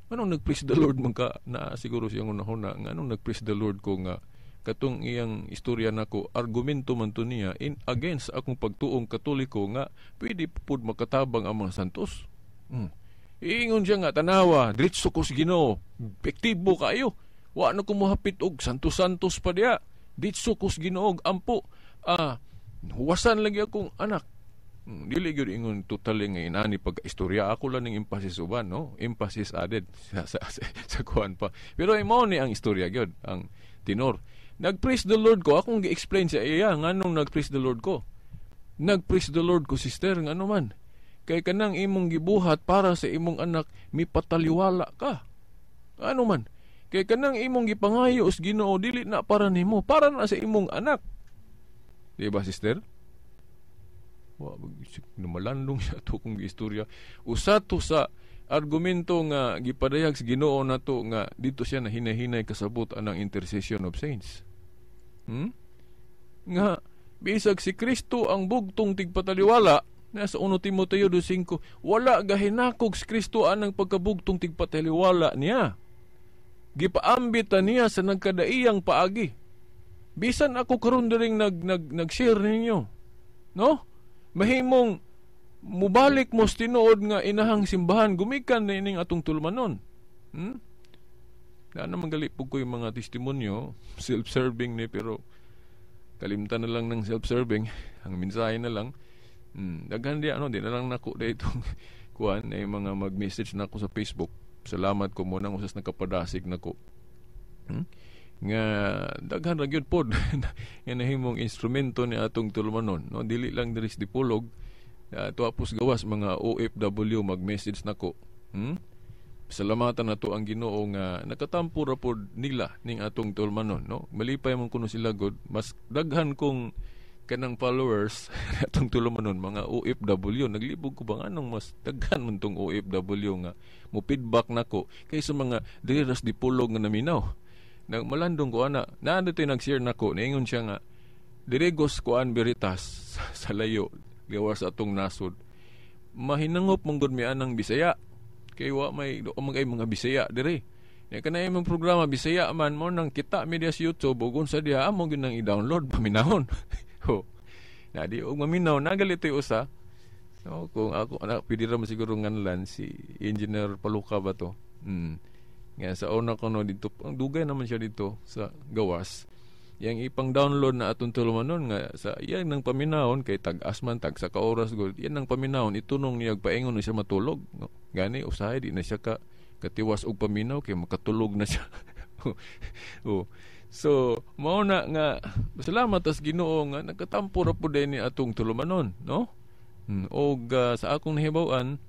Anong nag-praise the Lord man ka na siguro siyang unahuna nga anong nag-praise the Lord ko nga katong iyang istorya nako, argumento man to niya in against akong pagtuong Katoliko nga pwede pud makatabang ang mga santos. Iingon siya nga, "Tanawa, diretso ko sa Ginoo, epektibo kaayo. Wa na ko mohapit og santos-santos pa diya. Ditso ko sa Ginoo ampo. Ah, huwasan lagi akong anak." Dili gyud ingon totally nga inani pag istorya, ako lang ning emphasis uban, no, emphasis added sa kuan pa, pero mao ni ang istorya gyud, ang tenor. Nag-praise the Lord ko, akong gi-explain sa iya nganong nag-praise the Lord ko. "Nag-praise the Lord ko, sister, ngano man kay kanang imong gibuhat para sa imong anak, mipataliwala ka. Ano man kay kanang imong gipangayo sa Ginoo, dili na para nimo, para na sa imong anak, di ba, sister?" Wa numalandong siya to kung istorya. Usa to sa argumento nga gipadayag sa Ginoo nato nga dito siya na hinahinay kasabot anang intercession of saints. Nga bisag si Kristo ang bugtong tigpataliwala nasa 1 Timoteo 2:5, wala gahinakog si Kristo anang pagkabugtong tigpataliwala niya. Gipaambit niya sa nagkadaiyang paagi. Bisan ako karon diring nag nag nag-share ninyo. No? Mahimong mubalik mo sa tinuod nga inahang simbahan gumikan na ining atong tulumanon. Na naman gali po ko yung mga testimonyo, self-serving ni, pero kalimtan na lang ng self-serving, ang mensahe na lang. Daghan di ano, di na lang nako dito kuan ay mga mag-message na ako sa Facebook. Salamat ko mo nang usas nakapadasig nako. Nga daghan ra gyud pod nga nahimong instrumento ni atong tulumanon, no, dili lang diri sa Dipolog, tuwa pos gawas, mga OFW mag-message nako. Salamatan nato ang Ginoo nga nakatampo ra pod nila ning atong tulumanon, no. Malipay man kuno sila god, mas daghan kong kanang followers atong tulumanon mga OFW. Naglibog ko ba anong mas daghan man tong OFW nga mo feedback nako kaysa mga diri ras Dipolog nga naminaw. Nag malandong ko ana, naa dito nag-share nako, niingon siya nga dirigos kuan Veritas sa layo gawas atong nasod. Mahinangop mong gud mi anang Bisaya. Kay wa may do mga mga Bisaya dire. Ya kanay imong programa Bisaya man mo nang kita media sa YouTube ug unsa diha amo gyud nang i-download paminahon. Ho. Na di og maminaw nagalito usa. No, kung ako anak pwede ra man siguro nganlan si Engineer Paluka ba to. Nga sa una ko no dito, ang dugay naman siya dito sa gawas. Yang ipang download na atong tulumanon nga sa iyan nang paminahon kay tag-as man tag sa ka oras gud. Yan nang paminahon itunong niya paingon na siya matulog. No? Gani usahay di na siya ka katiwas og paminaw kay makatulog na siya. Oh. So, mao na nga salamat tas Ginoo nga nagkatampo ra pud ni atong tulumanon, no? Og sa akong nahibaw-an,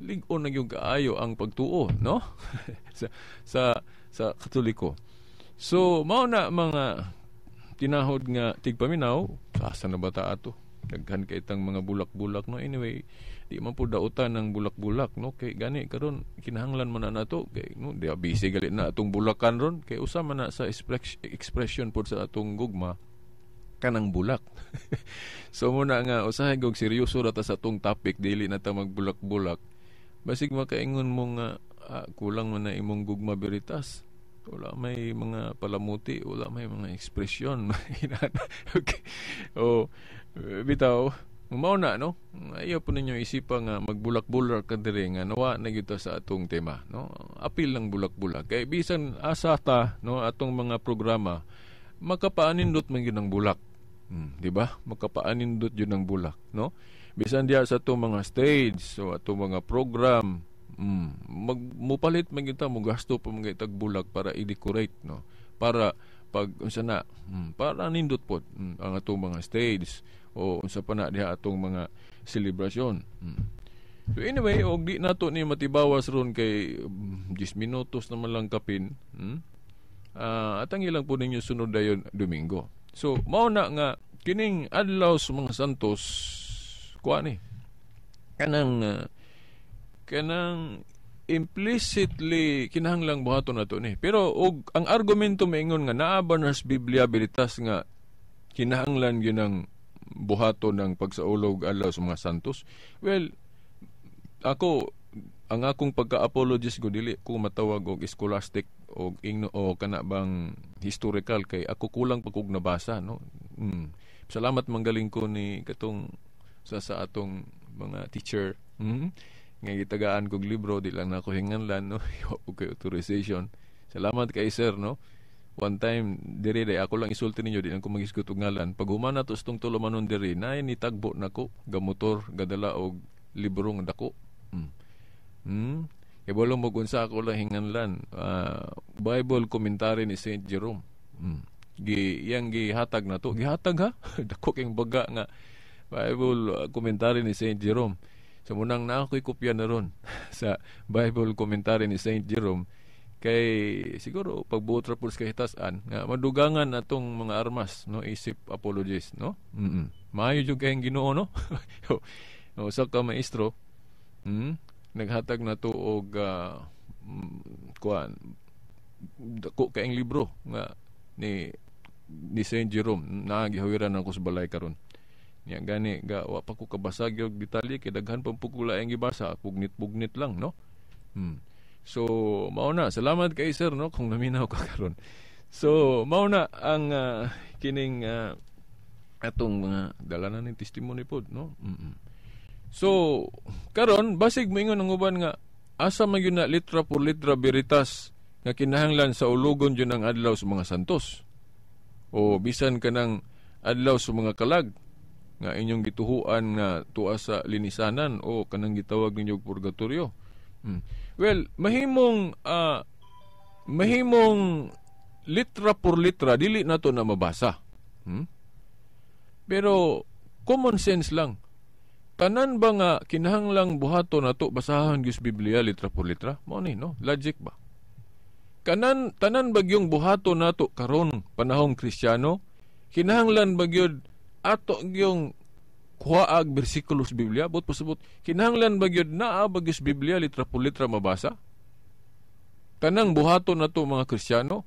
lig-on na gyud kaayo ang pagtuo, no? sa sa sa Katoliko. So mao na, mga tinahod nga tigpaminaw, asa na ba ta ato? Daghan kay itang mga bulak-bulak, no? Anyway, di man po dautan ng bulak-bulak, no? Kay gani karon kinahanglan man na nato kay, no, di busy gali na atong bulakan ron kay usa man na sa expression pod sa atong gugma kanang bulak. So muna nga usahay gog seryoso ra ta sa atong topic, dili na ta magbulak-bulak. Basig makaingon mo nga kulang man na imong gugma veritas. Wala may mga palamuti, wala may mga ekspresyon. Okay. O, bitaw, mao na, no? Ayaw po ninyo isipa nga magbulak-bulak ka diri nga nawa na gyud sa atong tema, no? Apil lang bulak-bulak. Kay bisan asa ta, no, atong mga programa, makapaanindot man gyud ang bulak. Di ba? Makapaanindot gyud ang bulak, no? Bisan diha sa atong mga stage, so atong mga program, mupalit man gyud ta, mugasto pa man gyud tag bulak para i-decorate, no? Para pag unsa na, para nindot pod ang atong mga stage o unsa pa na diha atong mga selebrasyon. So anyway, og di nato ni matibawas ron kay 10 minutos naman lang kapin. Atang ilang po ninyo sunod dayon Domingo. So mao na nga kining adlaw sa mga santos kuan ni kanang implicitly kinahanglang buhaton nato ni. Pero og ang argumento maingon nga naa ba na sa Biblia veritas nga kinahanglan gyud ang buhaton ng pagsaulog adlaw sa mga santos? Well, ako, ang akong pagka-apologist ko, dili ko matawag og scholastic og ingno o kana bang historical kay ako kulang pa kog nabasa, no. Salamat manggaling ko ni katong sa atong mga teacher nga gitagaan kog libro, di lang nako hinganlan, no. Wa po kay authorization. Salamat kay sir, no. One time diri day ako lang isulti ninyo, di lang ko magisgot og ngalan. Pag human nato sa tong tulumanon diri, naay ni tagbo nako gamotor, gadala og libro nga dako. Kay mo kung sa ako lang hinganlan, Bible commentary ni Saint Jerome. Gi yang gihatag na to, gihatag ha. Dako king baga nga Bible commentary ni Saint Jerome. So munang na ako'y kopya na ron sa Bible commentary ni Saint Jerome kay siguro pagbuot ra pud sa kahitasan nga madugangan atong mga armas, no, isip apologist, no. Maayo jud kay Ginoo, no. Usa ka maestro naghatag na to og kuan, dako kaayong libro nga ni Saint Jerome na gihawiran ako sa balay karon. Nya gani ga wa pa ko kabasa og detalye kay daghan pang pugula ang gibasa, pugnit-pugnit lang, no. So mao na, salamat kay sir, no, kung naminaw ka karon. So mao na ang kining atong mga dala na ning testimony pod, no. So karon basig moingon ang uban nga asa man gyud na litra por litra veritas nga kinahanglan sa ulugon jud ang adlaw sa mga santos o bisan kanang adlaw sa mga kalag nga inyong gituhuan nga tuwa sa linisanan o kanang gitawag ninyo purgatorio. Well, mahimong litra por litra dili nato na mabasa. Pero common sense lang. Tanan ba nga kinahanglang buhaton nato basahan gyud sa Biblia litra por litra? Mao ni, no? Logic ba? Kanan tanan ba gyung buhaton nato karon panahong Kristiyano? Kinahanglan ba gyud ato gyung kuhaag bersikulo sa Biblia? But pasabot, kinahanglan ba gyud naa ba gyud sa Biblia litra por litra mabasa? Tanang buhaton nato mga Kristiyano?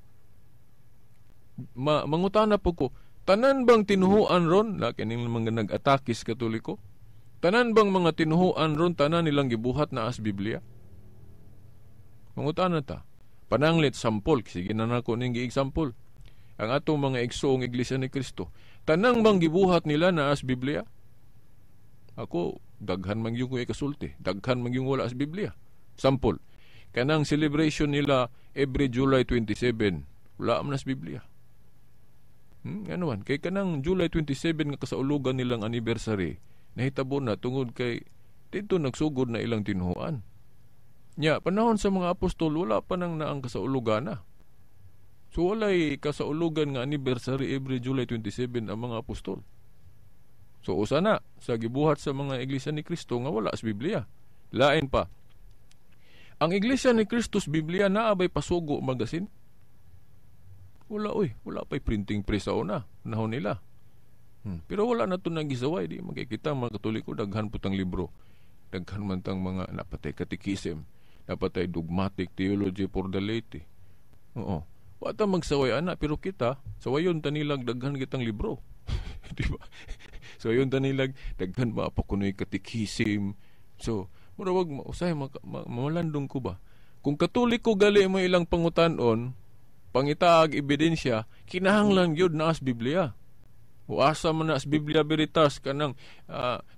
Mangutana po ko, tanan bang tinuhuan ron na kining mga nag-atakis Katoliko? Tanan bang mga tinuhuan ron tanan nilang gibuhat na as Biblia? Mangutana ta. Pananglit sampol, sige na nako ning gi-example. Ang atong mga igsoong Iglesia ni Cristo, tanang bang gibuhat nila na as Biblia? Ako, daghan man yung ikasulti, daghan man yung wala as Biblia. Sampol, kanang celebration nila every July 27, wala man as Biblia. Ano man, kay kanang July 27 nga kasaulugan nilang anniversary, nahitabo na tungod kay dito nagsugod na ilang tinuhuan. Nya, panahon sa mga apostol, wala pa nang naang kasaulugan na. So walay kasaulugan nga anniversary every July 27 ang mga apostol. So usa na sa gibuhat sa mga Iglesia ni Cristo nga wala sa Biblia. Lain pa. Ang Iglesia ni Cristo sa Biblia naa bay pasugo magasin? Wala oy, wala pa'y printing press sa una, nahon nila. Pero wala na to nagisaway, di makikita mga Katoliko, daghan putang libro. Daghan man tang mga napatay catechism, napatay dogmatic theology for the laity. Oo. Wa ta magsaway ana, pero kita sawayon tanilag daghan kitang libro. Di ba? Sawayon tanilag daghan ba pa kunoy catechism. So, mura wag usahay mamalandong ko ba. Kung Katoliko gali mo ilang pangutan-on, pangitaag ebidensya, kinahanglan gyud na as Biblia. O asa man na as Biblia Veritas kanang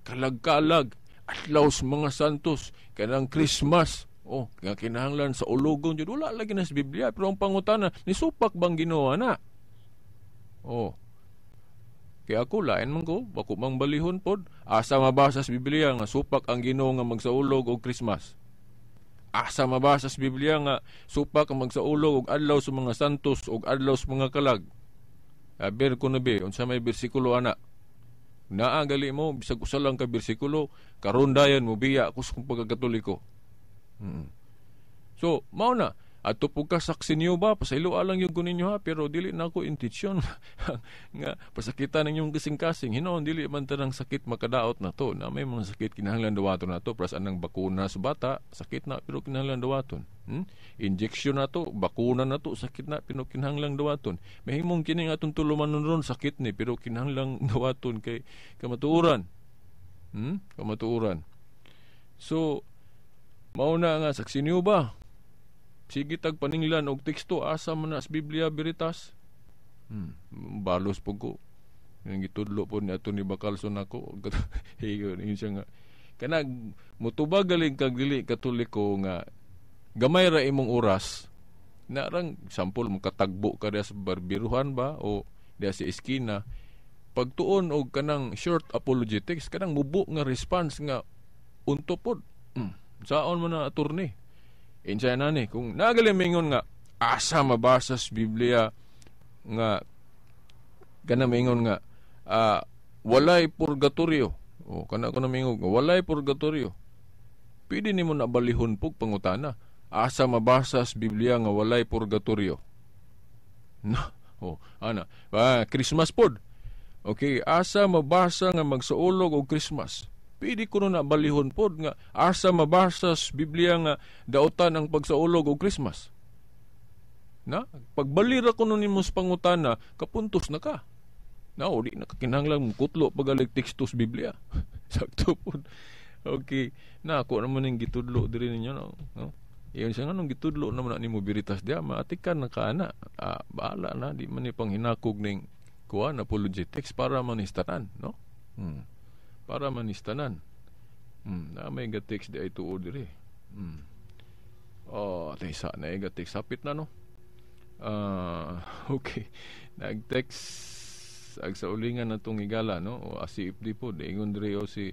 kalag-kalag, adlaw sa mga santos, kanang Christmas. Oh, nga kinahanglan sa ulogon jud wala lagi na sa Biblia, pero ang pangutana nisupak bang Ginoo na? Oh. Kaya ako lain man ko, bako mang balihon pod, asa mabasa sa Biblia nga supak ang Ginoo nga magsaulog og Christmas. Asa mabasa sa Biblia nga supak ang magsaulog og adlaw sa mga santos og adlaw sa mga kalag. Aber ko na be, unsa may bersikulo ana? Naa gali mo bisag usa lang ka bersikulo, karon dayon mo biya ako sa kong pagkakatoliko. So, mao na. Adto pug ka saksi niyo ba, pasaylo lang yung ninyo ha, pero dili na ako intensyon nga pasakitan ninyong kasing-kasing. Hinoon, dili man tanang sakit makadaot na to. Na may mga sakit kinahanglan dawaton na to. Pras anang bakuna sa bata, sakit na pero kinahanglan dawaton. Injection na to, bakuna na to, sakit na pero kinahanglan dawaton. Mahimong kini nga atong tulumanon ron, sakit ni pero kinahanglan dawaton kay kamatuoran. Kamatuoran. So, mao na nga saksi niyo ba? Sige tag paninglan og teksto asa man na sa Biblia Veritas. Balos pug ko. Yung gitudlo po ni ato ni Bacalson ako. Higon yun siya nga. Kanag mutubag galing kag dili Katoliko nga gamay ra imong oras. Narang sample makatagbo ka diya sa barbiruhan ba o diya sa eskina. Pagtuon og kanang short apologetics, kanang mubo nga response nga unto pod. Saon man na attorney? Insya na ni, kung nagaling nga asa mabasa sa Biblia nga kana mingon nga walay purgatorio. O kana ko na mingon nga walay purgatorio. Pwede nimo na balihon pug pangutana. Asa mabasa sa Biblia nga walay purgatorio? Na, oh, ana. Christmas pod. Okay, asa mabasa nga magsaulog og Christmas? Pwede ko na balihon pod nga asa mabasa sa Biblia nga daotan ang pagsaulog og Christmas. Na, pagbalira ko nun nimo sa pangutana, kapuntos na ka. Na, o di na kakinahanglan kutlo pagalig teksto sa Biblia. Sakto pod. Okay, na ako naman ning gitudlo diri ninyo, no? No? Iyon siya nga nung gitudlo naman na nimo Veritas diya, maatikan na ka ana. Bahala na, di man ni panghinakog ning kuan apologetics para manistanan, no? Para manistanan. Na may ga-text di ay tuod diri. Oh, taysa na ay ga-text hapit na, no. Okay. Nag-text ag sa ulingan na tong higala, no. O asi ifdi po, di ingon diri o si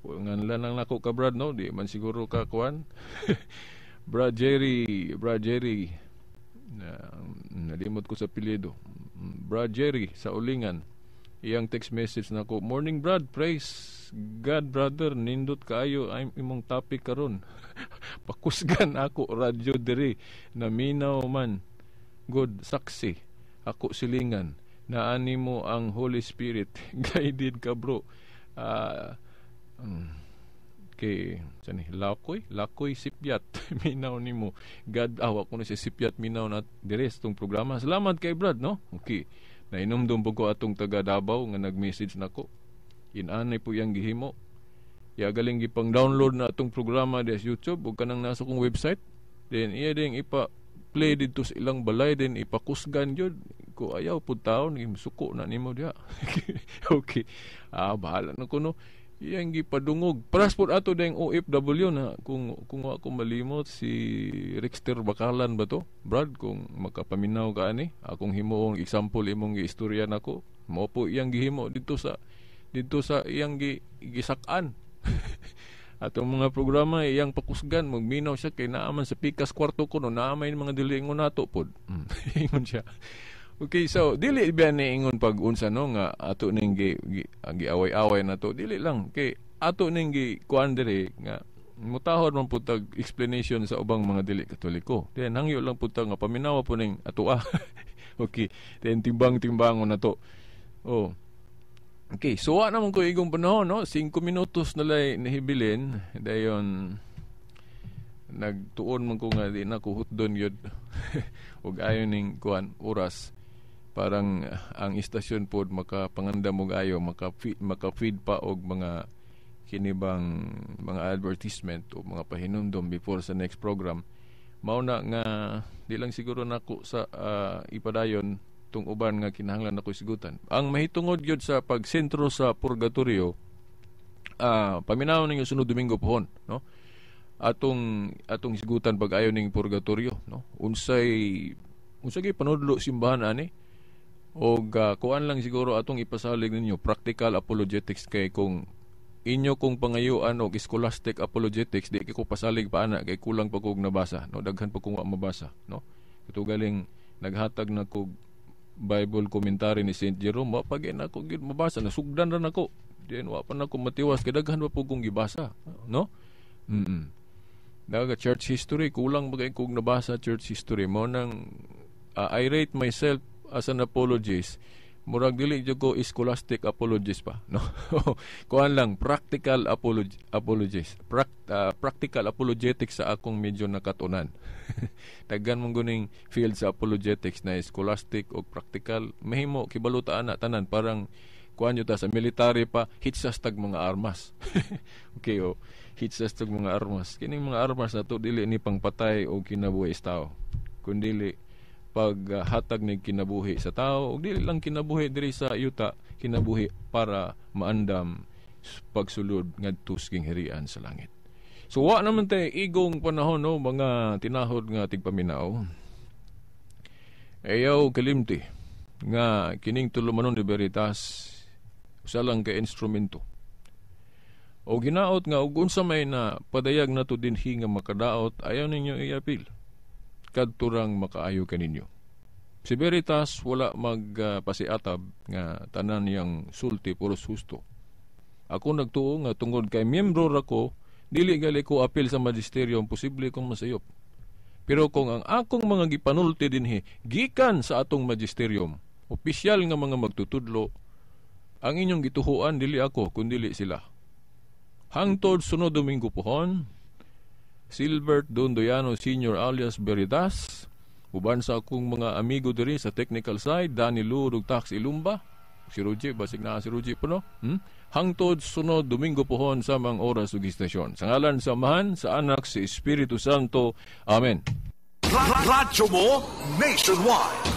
ngan lang nako ka Brad, no, di man siguro ka kuan. Brad Jerry, Brad Jerry. Na, nalimot ko sa apelyido. Brad Jerry sa ulingan. Iyang text message na ko, "Morning Brad, praise God brother, nindot kaayo ay imong topic karon. Pakusgan ako radyo diri, naminaw man. Good saksi ako silingan. Naani mo ang Holy Spirit. Guided ka bro." Kay sani Lakoy, Lakoy Sipyat minaw nimo. God awa ko na si Sipyat minaw na dire sa tong programa. Salamat kay Brad, no. Okay. Nainomdom po ko atong taga Davao nga nag-message nako. Inanay po yang gihimo. Ya galing gipang download na atong programa des YouTube ug kanang nasa kong website. Then iya ding ipa-play didto sa ilang balay, then ipakusgan jud. Ko ayaw pud taon suko na nimo diha. Okay. Bahala na ko, no. Iyang gipadungog. Paras pod ato ding OFW na kung ako malimot si Rexter Bakalan ba to? Brad, kung makapaminaw ka ani, akong himuong example imong giistorya nako. Mao po iyang gihimo dito sa iyang gisak-an. Atong mga programa iyang pakusgan, magminaw siya kay naaman sa pikas kwarto ko no, naamay mga dili ingon nato pod. Ingon siya. Okay, so dili ba ni ingon pag unsa no nga ato ning giaway-away na to, dili lang kay ato ning gi kuan diri nga Mutahod man pud tag explanation sa ubang mga dili Katoliko. Then hangyo lang pud ta nga paminawa po ning atoa. Okay, then timbang-timbangon na to. Oh. Okay, so wa naman ko igong panahon, no? 5 minutos na lay nahibilin. Dayon nagtuon man ko nga di na ko hutdon yun. Ug ayo ning kuan oras, parang ang istasyon pod makapangandam og ayo, maka-feed pa og mga kinibang mga advertisement o mga pahinumdom before sa next program. Mao na nga di lang siguro nako sa ipadayon tung uban nga kinahanglan nako isgutan. Ang mahitungod gyud sa pagsentro sa purgatorio, paminaw ninyo sunod Domingo pohon, no? Atong isgutan pag-ayo ning purgatorio, no? Unsay unsay gyud panudlo simbahan ani? Og kuan lang siguro atong ipasalig ninyo practical apologetics, kay kung inyo kong pangayuan og scholastic apologetics, di ko pasalig pa ana kay kulang pa kog nabasa, no? Daghan pa kong wa mabasa, no? Kato galing naghatag na kog Bible commentary ni Saint Jerome, wa pa gyud nako gyud mabasa, nasugdan ra nako. Then wa pa nako matiwas kay daghan pa pud kong gibasa, no? Daga church history, kulang ba kay kog nabasa church history mo nang I rate myself as an apologist. Murag dili jud ko scholastic apologist pa, no? Kuan lang, practical apologist. Practical apologetics sa akong medyo nakatunan. Daghan mong guning field sa apologetics na scholastic o practical. Mahimo kibalutaan na tanan, parang kuan ta sa military pa, hitsas tag mga armas. Okay, oh, hitsas tag mga armas. Kining mga armas na to dili ni pangpatay o kinabuhi sa tao, kundili paghatag ni kinabuhi sa tao, ug dili lang kinabuhi diri sa yuta, kinabuhi para maandam pagsulod ngadto sa gingharian sa langit. So wa naman tay igong panahon, no, mga tinahod nga tigpaminaw. Ayaw kalimti nga kining tulumanon ni Veritas usa lang ka instrumento. O ginaot nga og unsa may na padayag nato dinhi nga makadaot, ayaw ninyo iapil. Kadturang makaayo kaninyo. Si Veritas wala magpasiatab nga tanan niyang sulti puros husto. Ako nagtuo nga tungod kay miyembro ra ko, dili gali ko apil sa magisterium, posible kong masayop. Pero kung ang akong mga gipanulti dinhi gikan sa atong magisterium, opisyal nga mga magtutudlo, ang inyong gituhuan dili ako kundili sila. Hangtod sunod Domingo pohon, Silbert Dondoyano Sr. alias Veritas, uban sa akong mga amigo diri sa technical side, Danny Lu ug Tax Ilumba, si Ruji, basig na si Ruji po, no? Hangtod sunod Domingo pohon sa mga oras ug istasyon. Sa ngalan sa Amahan, sa Anak, sa Espiritu Santo. Amen. Radyo mo nationwide.